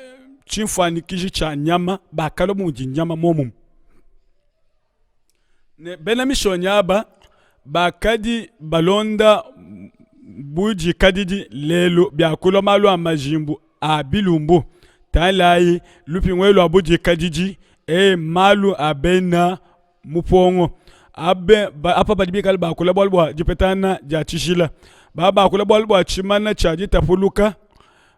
tshimfuanyikiji tshia nyama, bakalua bu mudi nyama muomumue. Ne bena Mishonyi aba bakadi balonda budikadidi lelu biakulua malu a majimbu a bilumbu. Tangilayi lupingu elu lua budikadidi, e malu a bena mupongo. Abe, ba, apa badi bikale bakula bualu bua dipetangana dia tshijila, baba bakula bualu bua tshimana tshia ditapuluka,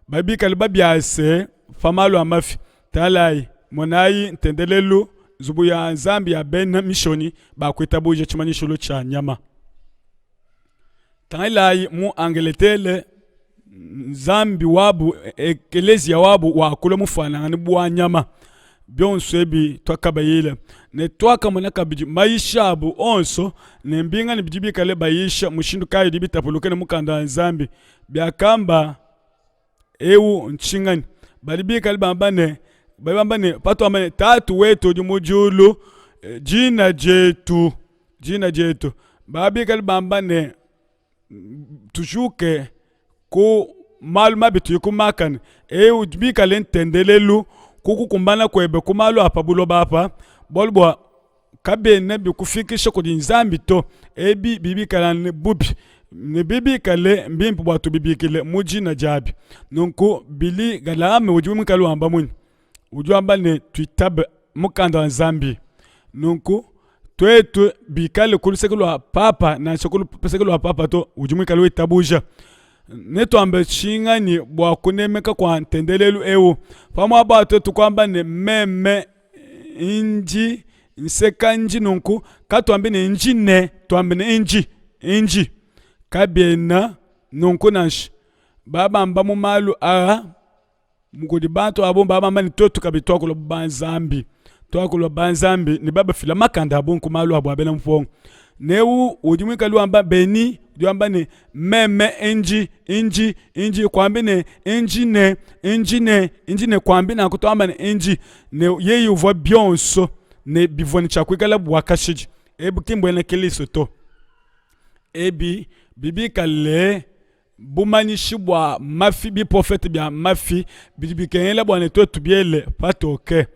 badi bikale babiase pa malu a mafi. Talayi, monayi ntendelelu, nzubu ya Nzambi ya bena Mishonyi ba kuitabuja tshimanyishilu tshia nyama. Tangilayi mu Angletele, nzambi wabu, ekeleziya wabu wakulua mufuanangane bu wa nyama. Bionso ebi tuakabayila ne tuakamona kabidi mayisha abu onso ne mbingani bidi bikale bayisha mushindu kayi udi bitapuluke ne mukanda wa Nzambi. Biakamba eu ntshinganyi? Badi bikale bamba ne, badi bamba ne, patuamba ne, Tatu wetu udi mu diulu, eh, dina dietu, dina dietu. Badi bikale bamba ne, tujuke ku malu mabi tuye ku makane. Eu bikale ntendelelu ku kukumbana kuebe ku malu a pa buloba apa, bualu bua kabiena bikufikisha kudi Nzambi to. Ebi bidi bikala ne bubi ne bibikale mbimpe bua tubibikile mu dina diabi. Nunku Billy Graham udi muikale wamba munyi? Udi wamba ne, tuitabe mukanda wa Nzambi. Nunku tuetu bikale ku luseke lua papa nansha ku luseke lua papa to, udi muikale witabuja netuambe tshinganyi bua kunemeka kua ntendelelu eu? Pamuapa tuetu kuamba ne, meme ndi nseka ndi nunku, katuambi ne ndi ne, tuambe ne ndi, ndi. Kabiena nunku nansha. Babamba mu malu aa kudi bantu abo babamba ne tuetu kabidi tuakulua ba Nzambi, tuakulua ba Nzambi ne babafila makanda a bungi ku malu abu a bena mupongo. Newu udi muikale wamba beni udi wamba ne meme ndi ndi ndi kuambi ne ndi ne ndi ne ndi ne kuambi nanku tuamba ne ndi ne yeye uvua bionso ne bivua ne tshia kuikala bua kashidi. Ebu ki mbuena Kilisto to. Ebi bibikale bumanyishi bua mafi, biprofete bia mafi bidi bikengela bua ne tuetu biele patoke.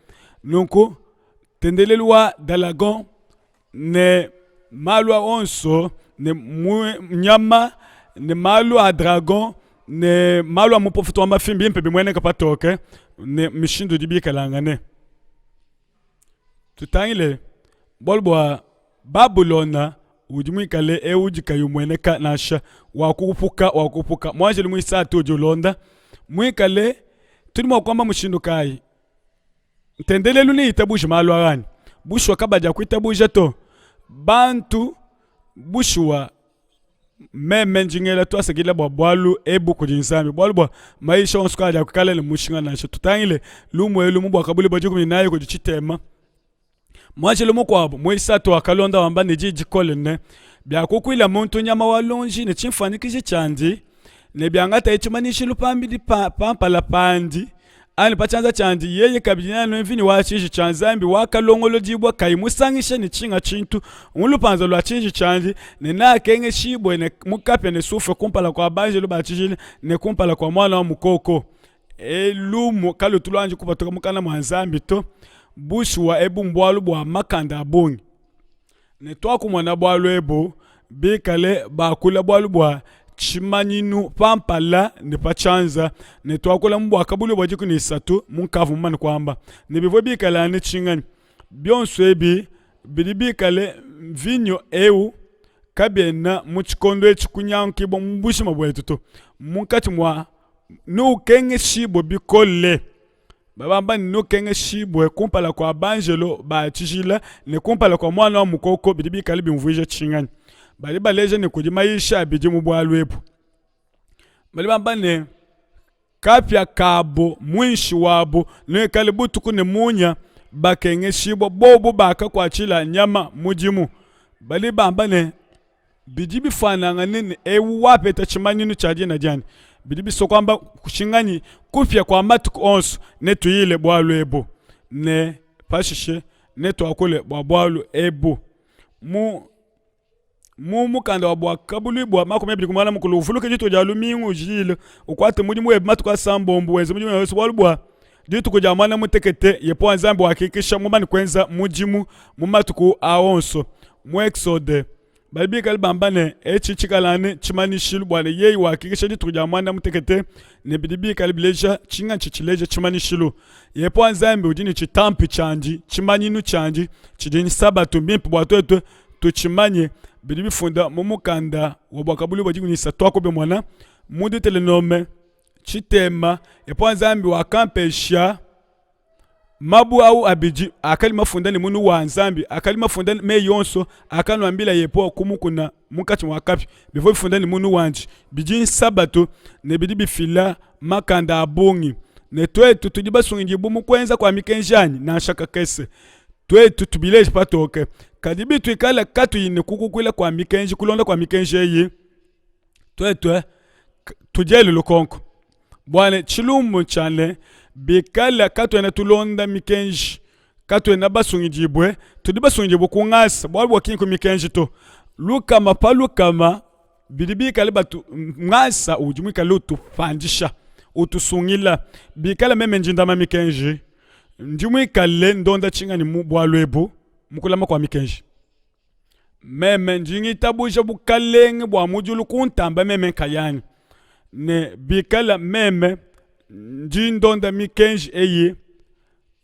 Nunku ntendelelu wa dalagon ne malu a onso ne nyama ne malu a dragon ne malu a muprofete wa mafi mbimpe bimueneke patoke ne mishindu idi bikalangane. Tutangile bualu bua Babulona udi muikale eu udi kayi umueneka nansha, wakupuka wakupuka. Muanjelu muisatu udi ulonda muikale, tudi mua kuamba mushindu kayi? Ntendelelu neitabuje malu aa anyi? Bushuwa kabadiakuitabuja to. Bantu bushuwa meme ndi ngela tuasakidila bua bualu ebu kudi Nzambi, bualu bua mayisha onso kaadi akuikala ne mushinga nansha. Tutangile lumu elu mu Buakabuluibua 14 kudi tshitema. Muanjelu mukuabu muisatu wakalonda wamba ne diyi dikole ne, Biakukuila muntu nyama wa luonji ne tshimfuanyikiji tshiandi, ne biangataye tshimanyishilu pambidi pa, pa mpala pandi anyi pa tshianza tshiandi, yeye kabidi neanue mvinyo wa tshiji tshia Nzambi wakalongolodibua kayi musangisha ne tshinga tshintu mu lupanza lua tshiji tshiandi, ne neakengeshibue ne mu kapia ne sufre kumpala kua banjelu ba tshijila ne kumpala kua Muana wa Mukoko. E, lumu kalutu luanji kupatuka mukana mua Nzambi to. Bushuwa ebu mbualu bua makanda a bungi. Ne tuakumona bualu ebu bikale bakula bualu bua tshimanyinu pa mpala ne pa tshianza, ne tuakula mu Buakabuluibua 13 munkavua mumane kuamba ne bivua bikale anu tshinganyi. Bionso ebi bidi bikale mvinyo eu kabiena mu tshikondo etshi kunyankibua mu bujima buetu to, munkatshi mua nukengeshibue bikole. Babamba ne nukengeshibue kumpala kua banjelo ba tshijila ne kumpala kua Muana wa Mukoko bidi bikale biumvuija tshinganyi? Badi baleja ne kudi mayisha abidi mu bualu ebu. Badi bamba ne kapia kabu muinshi wabu neikale butuku ne munya, bakengeshibua bobu bakakuatshila nyama mudimu. Badi bamba ne, Bidi bifuanangane ne eu wapeta tshimanyinu tshia dina dianyi. Bidi bisua kuamba tshinganyi? Kupia kua matuku onso netuyile bualu ebu, ne pashishe netuakule bua bualu ebu mu mu mukanda wa Buakabuluibua 20 muanda mukulu. Uvuluke dituku dia lumingu ujile, ukuate mudimu webe matuku asambombo, wenze mudimu webe bualu bua dituku dia muanda mutekete Yehowa Nzambi wakikisha mumane kuenza mudimu mu matuku a onso. Mu Exode badi bikale bamba ne, etshi tshikala ne tshimanyishilu bua ne yeye wakikisha dituku dia muanda mutekete, ne bidi bikale bileja tshinga tshi tshileja tshimanyishilu. Yehowa Nzambi udi ne tshitampi tshiandi, tshimanyinu tshiandi tshidi nsabatu. Mbimpe bua tuetu tutshimanye. Bidi bifunda mu mukanda wa Buakabuluibua 13 Akobe muana mu Deuteronome tshitema. Yehowa Nzambi wakampesha mabue au abidi akadi mafunda ne munu wa Nzambi, akadi mafunda meyi onso akanuambila Yehowa ku mukuna munkatshi mua kapia, bivua bifunda ne munu wandi. Bidi nsabatu ne bidi bifila makanda a bungi. Ne tuetu tudi basungidibue mu kuenza kua mikenji anyi? Nansha kakese. Tuetu tubileje patoke. Kadi bituikala katuyi ne kukukuila kua mikenji, kulonda kua mikenji eyi, tuetu tudiele lukonko bua ne tshilumbu ntshia ne, bikala katuena tulonda mikenji, katuena basungidibue. Tudi basungidibue ku ngasa, bualu bua ki nku mikenji to. Lukama pa lukama bidi bikale batu ngasa udi muikale utupandisha, utusungila. Bikala meme ndi ndama mikenji, ndi muikale ndonda tshinganyi mu bualu ebu, mu kulama kua mikenji? Meme ndi ngitabuja bukalenge bua mu diulu kuntamba meme nkayanyi, ne bikala meme ndi ndonda mikenji eyi,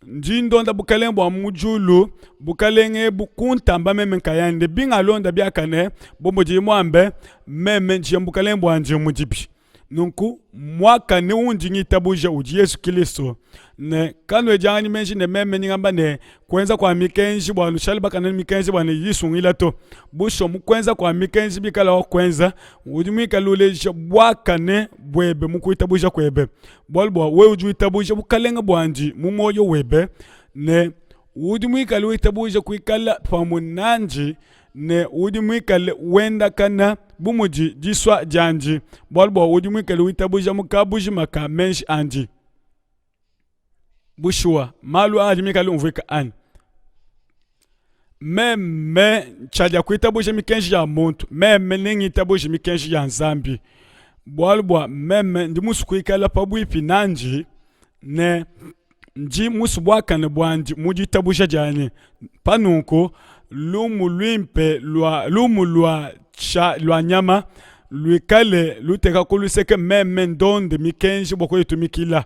ndi ndonda bukalenge bua mu diulu, bukalenge ebu kuntamba meme nkayanyi, ne bingalonda biakane bu mudiye muambe, meme ndi mu bukalenge buandi mudibi. Nunku muakane undi ngitabuja udi Yesu Kilisto, ne kanuedianganyi meji ne meme ndi ngamba ne kuenza kua mikenji bua nushale bakane ne mikenji bua ne yisungila to. Bushuwa mu kuenza kua mikenji bikala wa kuenza udi muikale uleja buakane buebe mu kuitabuja kuebe, bualu bua wewe udi witabuja bukalenge buandi mu muoyo webe, ne udi muikale witabuja kuikala pamue nandi ne udi muikale wendakana bu mudi disua diandi, bualu bua udi muikale witabuja mu kabujima ka meji andi. Bushuwa, malu aa adi mikale umvuika anyi? Meme ntshiadia kuitabuja mikenji ya muntu, meme nengitabuje mikenji ya Nzambi, bualu bua meme ndi musue kuikala pabuipi nandi ne ndi musue buakane buandi mu ditabuja dianyi. Pa nunku lumu luimpe lua lumu lua tshia lua nyama luikale luteka ku luseke, meme ndonde mikenji bua kuyitumikila.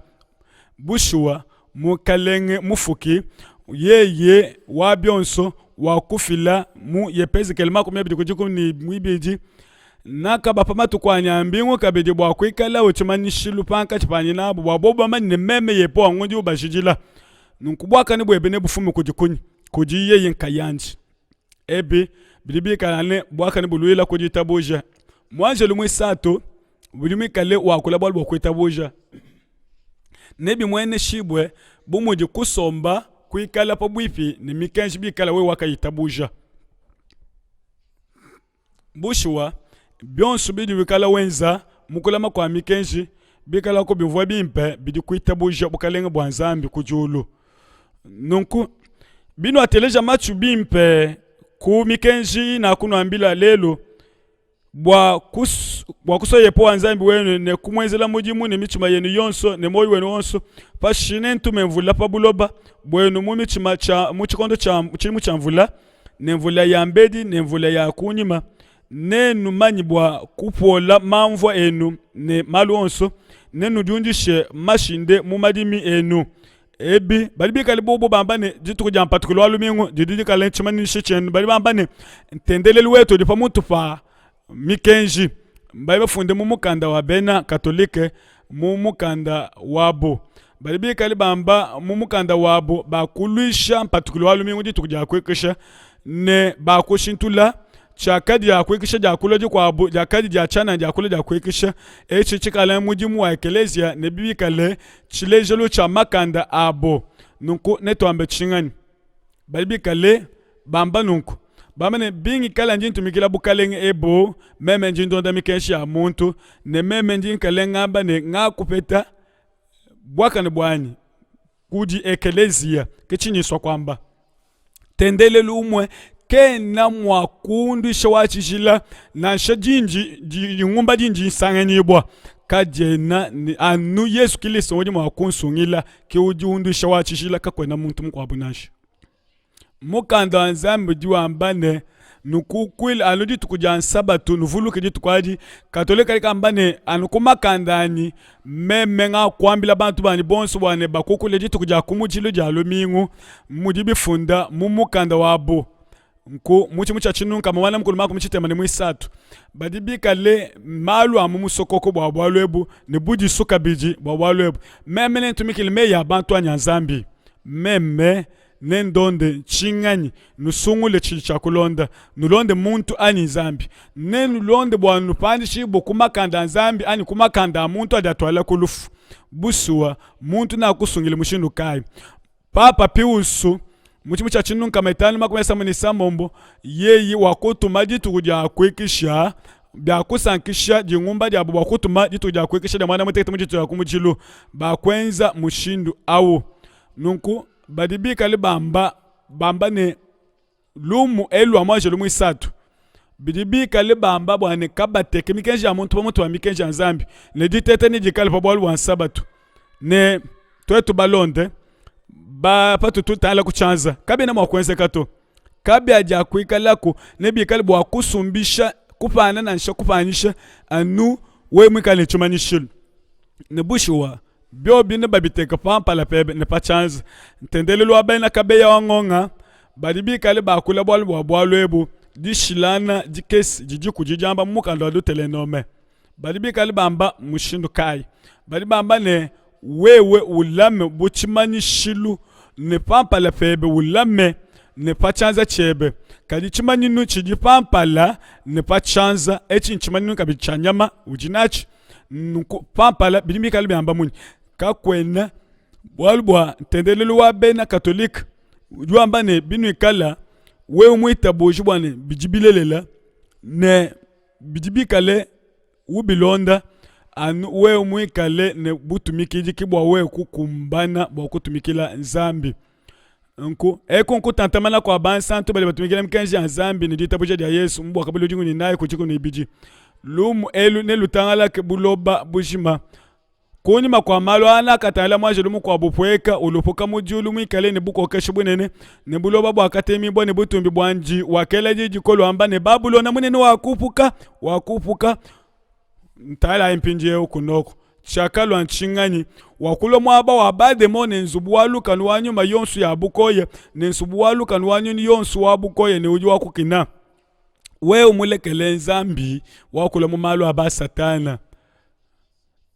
Bushuwa, Mukalenge Mufuki, yeye wa bionso, wakufila mu Yepezekele 20 ku 12, Nakabapa matuku anyi a mbingu kabidi bua kuikalawu tshimanyishilu pankatshi panyi nabu, bua bobu bamanye ne, meme Yehowa ngudi ubajidila. Nunku buakane buebe nebufume kudi kunyi? Kudi yeye nkayandi. Ebi bidi bikala ne buakane buluila ku ditabuja. Muanjelu muisatu udi muikale wakula bualu bua kuitabuja. Nebimueneshibue bu mudi kusomba kuikala pabuipi ne mikenji bikala wewe wakayitabuja. Bushuwa, bionso bidi wikala wenza mu kulama kua mikenji, bikalaku bivua bimpe, bidi kuitabuja Bukalenge bua Nzambi ku diulu. Nunku, binuateleja matshu bimpe ku mikenji inakunuambila lelu, bua kus, bua kusua Yehowa Nzambi wenu ne kumuenzela mudimu ne mitshima yenu yonso ne muoyo wenu wonso, pashishe nentume mvula pa buloba buenu mu mitshima tshia mu tshikondo tshia tshidimu tshia mvula ne mvula ya mbedi ne mvula ya kunyima, nenumanye bua kupuola mamvua enu ne malu onso, nenudiundishe mashinde mu madimi enu. Ebi badi bikale bobo bamba ne dituku dia mpatukilu wa lumingu didi dikale tshimanyishi tshienu. Badi bamba ne ntendelelu wetu udi pa mutu pa mikenji. Badi bafunde mu mukanda wa bena Katolike mu mukanda wabu. Badi bikale bamba mu mukanda wabu bakuluisha mpatukilu wa lumingu dituku dia kuikisha ne bakushintula tshiakadi dia kuikisha dia kulua dikuabu diakadi dia tshianana dia kulua dia kuikisha. Etshi tshikale mudimu wa ekeleziya ne bikale tshilejelu tshia makanda abo. Nunku netuambe tshinganyi? Badi bikale bamba nunku. Bamba ne, Bingikala ndi ntumikila bukalenge ebu, meme ndi ndonda mikenji ya muntu, ne meme ndi nkale ngamba ne, ngakupeta buakane buanyi kudi ekeleziya. Ke tshindi nsua kuamba. Ntendelelu umue kena mua kunduisha wa tshijila, nansha dindi dingumba dindi nsanganyibua kadiena ne anu Yezu Kilisto udi mua kunsungila, ke udi unduisha wa tshijila, kakuena muntu mukuabu nansha. Mukanda wa Nzambi udi wamba ne, Nukukuile anu dituku dia Nsabatu, nuvuluke dituku adi. Katolika kadi kamba ne, anu ku makanda anyi meme ngakuambila bantu banyi bonso bua ne bakukule dituku dia kumudilu dia lumingu, mudi bifunda mu mukanda wabu. Nku mu tshimu tshia tshinunka muana mukulu makumi tshitema ne muisatu badi bikale malu a mu musokoko bua bualu ebu ne budisu kabidi bua bualu ebu. Meme nentumikile meyi a bantu anyi a Nzambi. Meme nendonde tshinganyi? Nusungule tshidi tshia kulonda. Nulonde muntu anyi Nzambi? Nenulonde bua nupandishibue ku makanda a Nzambi anyi ku makanda a muntu adi atuala ku lufu? Bushuwa, muntu neakusungile mushindu kayi? Papa Pius mu tshimu tshia tshinunu nkama itanu makumi asambombo ne isambombo yeye wakutuma dituku dia kuikisha bia kusankisha dingumba diabu bua kutuma dituku dia kuikisha dia muanda mutekete mu dituku dia kumudilu bakuenza mushindu au. Nunku badi bikale bamba bamba ne lumu elu lua muanjelu muisatu bidi bikale bamba bua ne kabateke mikenji ya muntu pa mutu wa mikenji ya Nzambi ne diteta nedikale pa bualu bua Nsabatu ne tuetu balonde ba patutu tutangila ku tshianza kabiena mua kuenzeka to kabiakuikalaku nebikale bua kusumbisha kupana nansha kupanyisha anu wewe muikale ne tshimanyishilu ne bushuwa Biobi nebabiteke pa mpala pebe ne pa tshianza. Ntendelelu wa bena kabeya wa ngonga badi bikale bakula bualu bua bualu ebu. Dishilana dikese didiku didiamba mu mukanda wa Dutelenome. Badi bikale bamba mushindu kayi? Badi bamba ne, Wewe ulame bu tshimanyishilu ne pa mpala pebe ulame ne pa tshianza tshiebe. Kadi tshimanyinu tshidi pa mpala ne pa tshianza etshi ntshimanyinu kabidi tshia nyama udi natshi. Nunku pa mpala bidi bikale biamba munyi? Kakuena bualu bua ntendelelu wa bena Katolike udi wamba ne, binuikala wewe muitabuji bua ne bidi bilelela ne bidi bikale ubilonda anu wewe muikale ne butumikidi ke bua wewe kukumbana bua kutumikila Nzambi. Nunku eku nkutantamana kua bansantu badi batumikila mikenji ya Nzambi ne ditabuja dia Yesu mu buakabuluidi ne nayi ku dikumi ne ibidi. Lumu elu nelutangalake buloba bujima. Kunyima kua malu aa nakatangila muanjelu mukuabu upueka ulupuka mu diulu muikale ne bukokeshi bunene, ne buloba buakatemibua ne butumbi buandi. Wakela di dikole wamba ne, Babulona munene wakupuka, wakupuka. Ntalayi mpindieu kunoko. Tshiakalua ntshinganyi? Wakulua muaba wa bademon ne nzubu wa lukanu wa nyuma yonso ya bukoya ne nzubu wa lukanu wa nyunyi yonso wa bukoya ne udi wa kukina. Wewe mulekele Nzambi wakula mu malu a ba Satana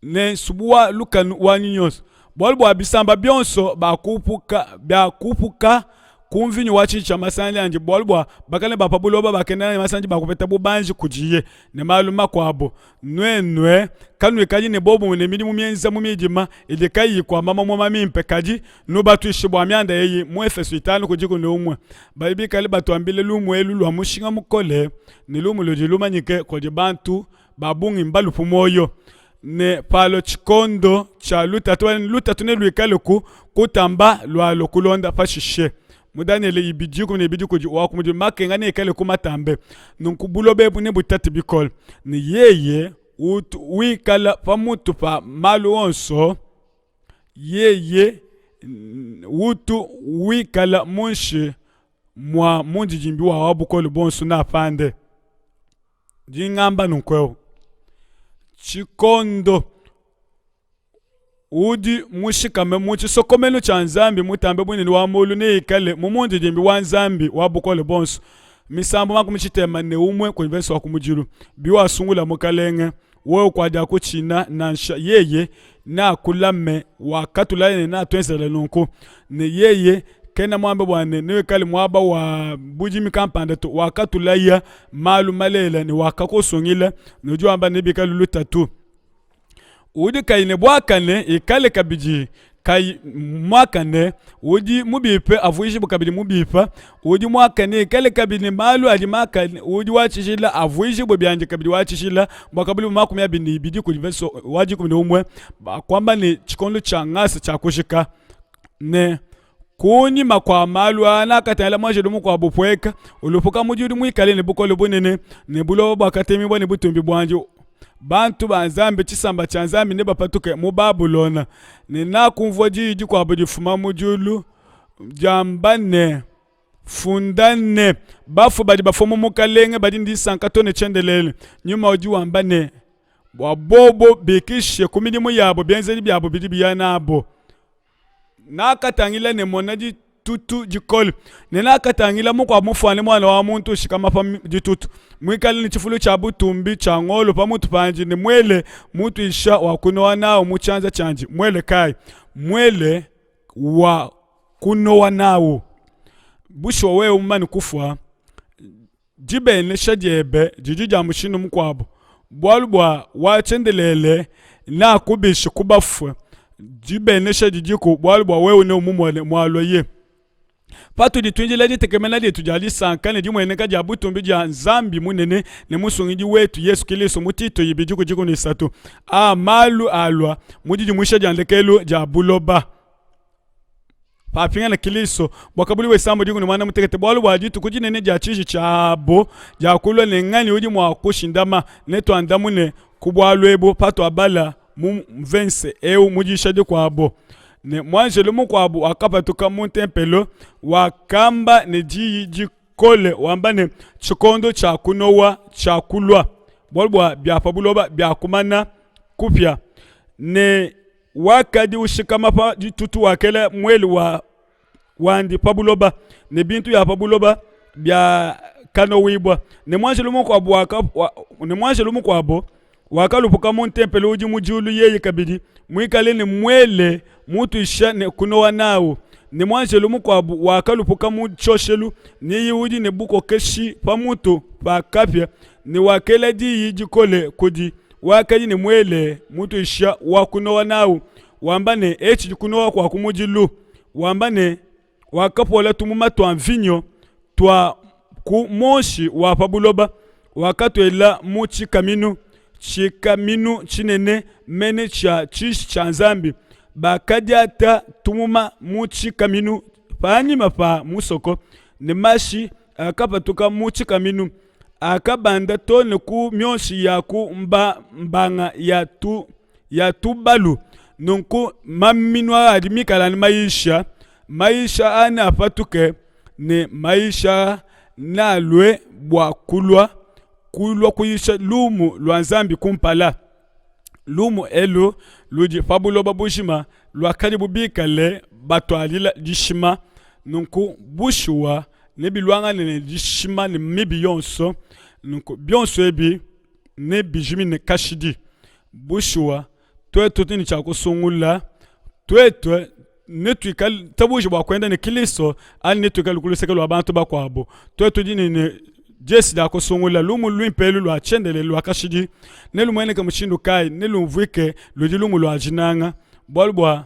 ne nsubu wa lukanu wa nyunyi yonso, bualu bua bisamba bionso bakupuka biakupuka ku mvinyo wa tshiji tshia masandi andi, bualu bua bakalenge ba pa buloba bakenda ne masandi bakupeta bubanji kudiye ne malu makuabo. Nuenue kanuikadi ne buobumue ne midimu mienza mu midima idi kayiyi ikuama mamuma mimpe, kadi nubatuishe bua mianda eyi. Mu Efeso itanu ku dikumi ne umue badi bikale batuambile lumu elu lua mushinga mukole ne lumu ludi lumanyike kudi bantu ba bungi mbalupu muoyo ne palo tshikondo tshia lutatu lutatu neluikaleku kutamba lualo kulonda pashishe. Mu Danyele ibidi dikumi ne ibidi kudi wa kumudilu makenga neikaleku matambe, nunku buloba ebu nebutate bikole, ne yeye utu wikala pa mutu pa malu onso yeye utu wikala munshi mua mundidimbi wa wa bukole buonso neapande. Ndi ngamba nunku eu tshikondo udi mushikame mu tshisokomenu tshia Nzambi Mutambe Bunene wa mulu neikale mu mundidimbi wa Nzambi wa Bukole Buonso. Misambu 61 kudi mvese wa kumudilu. Biwasungula Mukalenge, wewe kuadiakutshina nansha, yeye neakulame, wakatulaya ne neatuenzele nunku, ne yeye kena muambe bua ne newikale muaba wa budimi kampanda to. Wakatulaya malu malelela ne wakakusungila, ne udi wamba nebikale lutatu. Udi kayi ne buakane ikale kabidi Kayi muakane, udi mubipe avuijibue kabidi mubipe, udi muakane ikale kabidi ne malu adi makane, udi wa tshijila avuijibue biandi kabidi wa tshijila. Buakabuluibua 22 kudi verse wa 11 bakuamba ne tshikondo tshia ngasa tshiakujika ne kunyima kua malu aa nakatangila muanjelu mukuabu upueka ulupuka mu diulu muikale ne bukole bunene ne buloba buakatemibua ne butumbi buandi. Bantu ba Nzambi, tshisamba tshia Nzambi nebapatuke mu Babulona. Ne nakumvua diyi dikuabu difuma mu diulu diamba ne, Funda ne, bafue badi bafua mu Mukalenge badi ne disanka too ne tshiendelele. Nyuma udi wamba ne, bua bobo bikishe ku midimu yabo bienzedi biabo bidi biya nabo. Nakatangila ne mona ditutu dikole, ne nakatangila mukuabu mufuane muana wa muntu ushikama pa ditutu, muikale ne tshifulu tshia butumbi tshia ngolo pa mutu pandi, ne muele mutuisha wa kunowa nawu mu tshianza tshiandi. Muele kayi? Muele wa kunowa nawu. Bushuwa wewe mumane kufua, dibenesha diebe didi dia mushindu mukuabu, bualu bua wa tshiendelele neakubishe ku bafue. Dibenesha didiku bualu bua wewe neumumone mualuaye. Patudi tuindila ditekemena dietu dia disanka ne dimueneka dia butumbi dia Nzambi munene ne Musungidi wetu Yesu Kilisto mu Tito ibidi ku dikumi ne isatu, aa malu alua mu didimuisha dia ndekelu dia buloba. Papingana Kilisto bua kabuli wesambo diku ne muanda mutekete, bualu bua dituku dinene dia tshiji tshiabo diakulua, ne nganyi udi mua kushindama? Netuandamune ku bualu ebu patuabala mu mvense eu mu diyisha dikuabo. Ne muanjelu mukuabu wakapatuka mu ntempelo, wakamba ne diyi dikole wamba ne, tshikondo tshia kunowa tshiakulua, bualu bua bia pa buloba biakumana kupia. Ne wakadi ushikama pa ditutu wakela muele wa wandi pa buloba, ne bintu bia pa buloba biakanowibua. Ne muanjelu mukuabu waka, wa, ne muanjelu mukuabo wakalupuka mu ntempelo udi mu diulu, yeye kabidi muikale ne muele mutuisha ne kunowa nawu. Ne muanjelu mukuabu wakalupuka mu tshioshelu, ne yeye udi ne bukokeshi pa mutu pa kapia, ne wakela diyi dikole kudi wakadi ne muele mutuisha wa kunowa nawu, wamba ne, Etshi kunowa kua kumudilu, wamba ne, wakapola tumuma tua mvinyo tua ku muonshi wa pa buloba, wakatuela mu tshikaminu, tshikaminu tshinene mene tshia tshiji tshia Nzambi. Bakadiata tumuma mu tshikaminu panyima pa musoko, ne mashi akapatuka mu tshikaminu, akabanda too ne ku mionshi ya ku mba, mbanga ya tu ya tubalu. Nunku maminu aa adi mikale anu mayisha, mayisha aa neapatuke ne mayisha aa nealue bua kulua kulua kuyisha lumu lua Nzambi kumpala. Lumu elu ludi pa buloba bujima luakadibu bikale batuadila dishima. Nunku bushuwa nebiluangane ne dishima ne mibi yonso. Nunku bionso ebi nebijimine kashidi. Bushuwa, tuetu tudi ne tshia kusungula, tuetu netuikale tabuje bua kuenda ne Kristo anyi netuikale ku luseke lua bantu bakuabu. Tuetu tudi ne diesi dia kusungula lumu luimpe elu lua tshiendelele lua kashidi nelumueneke mushindu kayi, nelumvuike ludi lumu lua dinanga, bualu bua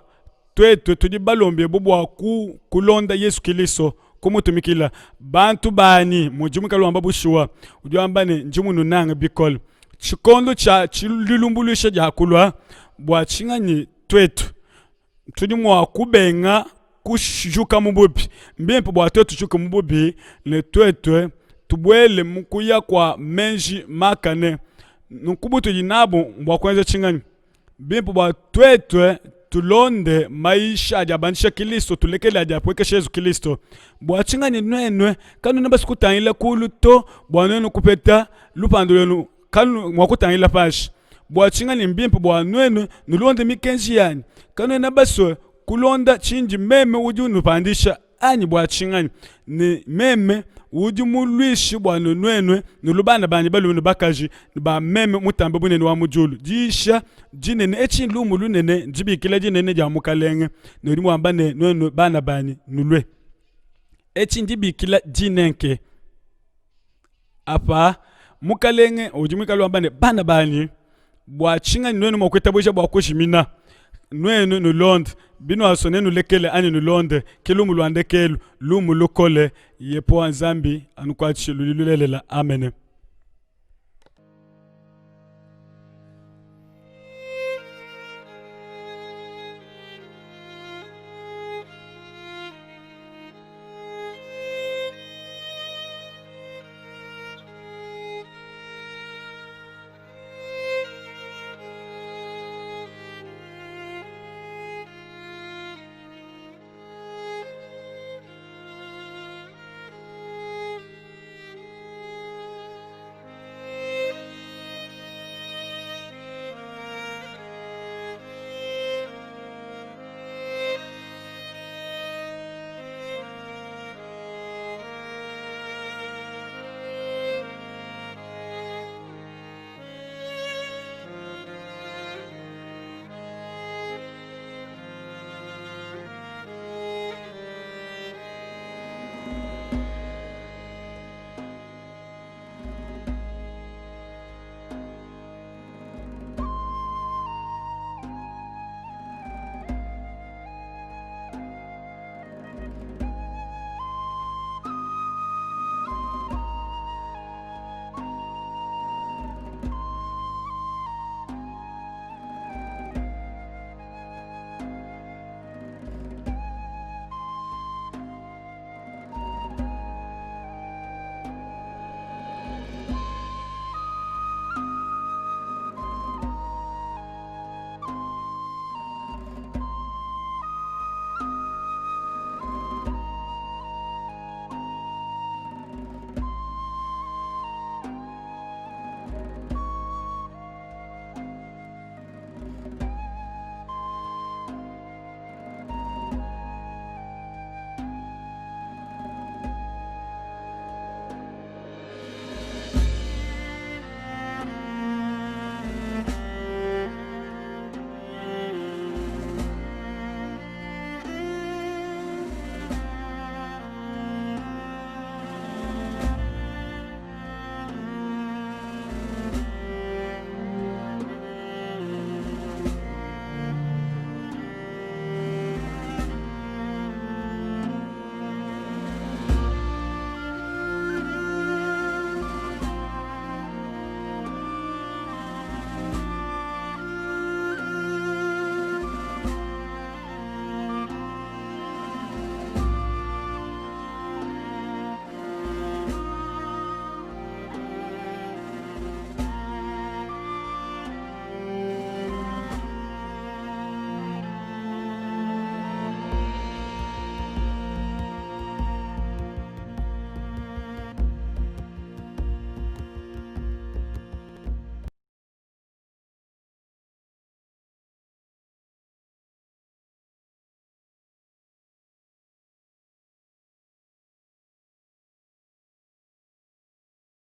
tuetu tudi balombibue bua ku, kulonda Yesu Kilisto, kumutumikila. Bantu banyi, mudi muikale wamba bushuwa, udi wamba ne, ndi mununange bikole. Tshikondo tshia dilumbuluisha dia kulua, bua tshinganyi tuetu tudi mua kubenga kujuka mu bubi? Mbimpe bua tuetu tujuke mu bubi ne tuetu tubuele mu kuya kua meji makane. Nunku butudi nabu mbua kuenza tshinganyi? Bimpe bua tuetu tulonde mayisha adi abandisha Kilisto, tulekele adi apuekesha Yezu Kilisto. Bua tshinganyi nuenu kanuena basue kutangila kulu to bua nuenu kupeta lupandu luenu kanu mua kutangila panshi? Bua tshinganyi mbimpe bua nuenu nulonde mikenji yanyi? Kanuena basue kulonda tshindi meme udi unupandisha anyi? Bua tshinganyi ne meme udi muluishi bua nuenu nulu bana banyi balume ne bakaji ba meme mutambe bunene wa mu diulu? Diyisha dinene etshi lumu lunene, dibikila dinene dia Mukalenge, ne udi muamba ne nuenu bana banyi nulue. Etshi ndibikila dinenke apa Mukalenge udi muikale wamba ne bana banyi, bua tshinganyi nuenu mua kuitabuja bua kujimina? Nuenu nulonde binuasua nenulekele anyi nulonde, ke lumu lua ndekelu, lumu lukole. Yepowa Nzambi anukuatshishe ludi lulelela. Amene.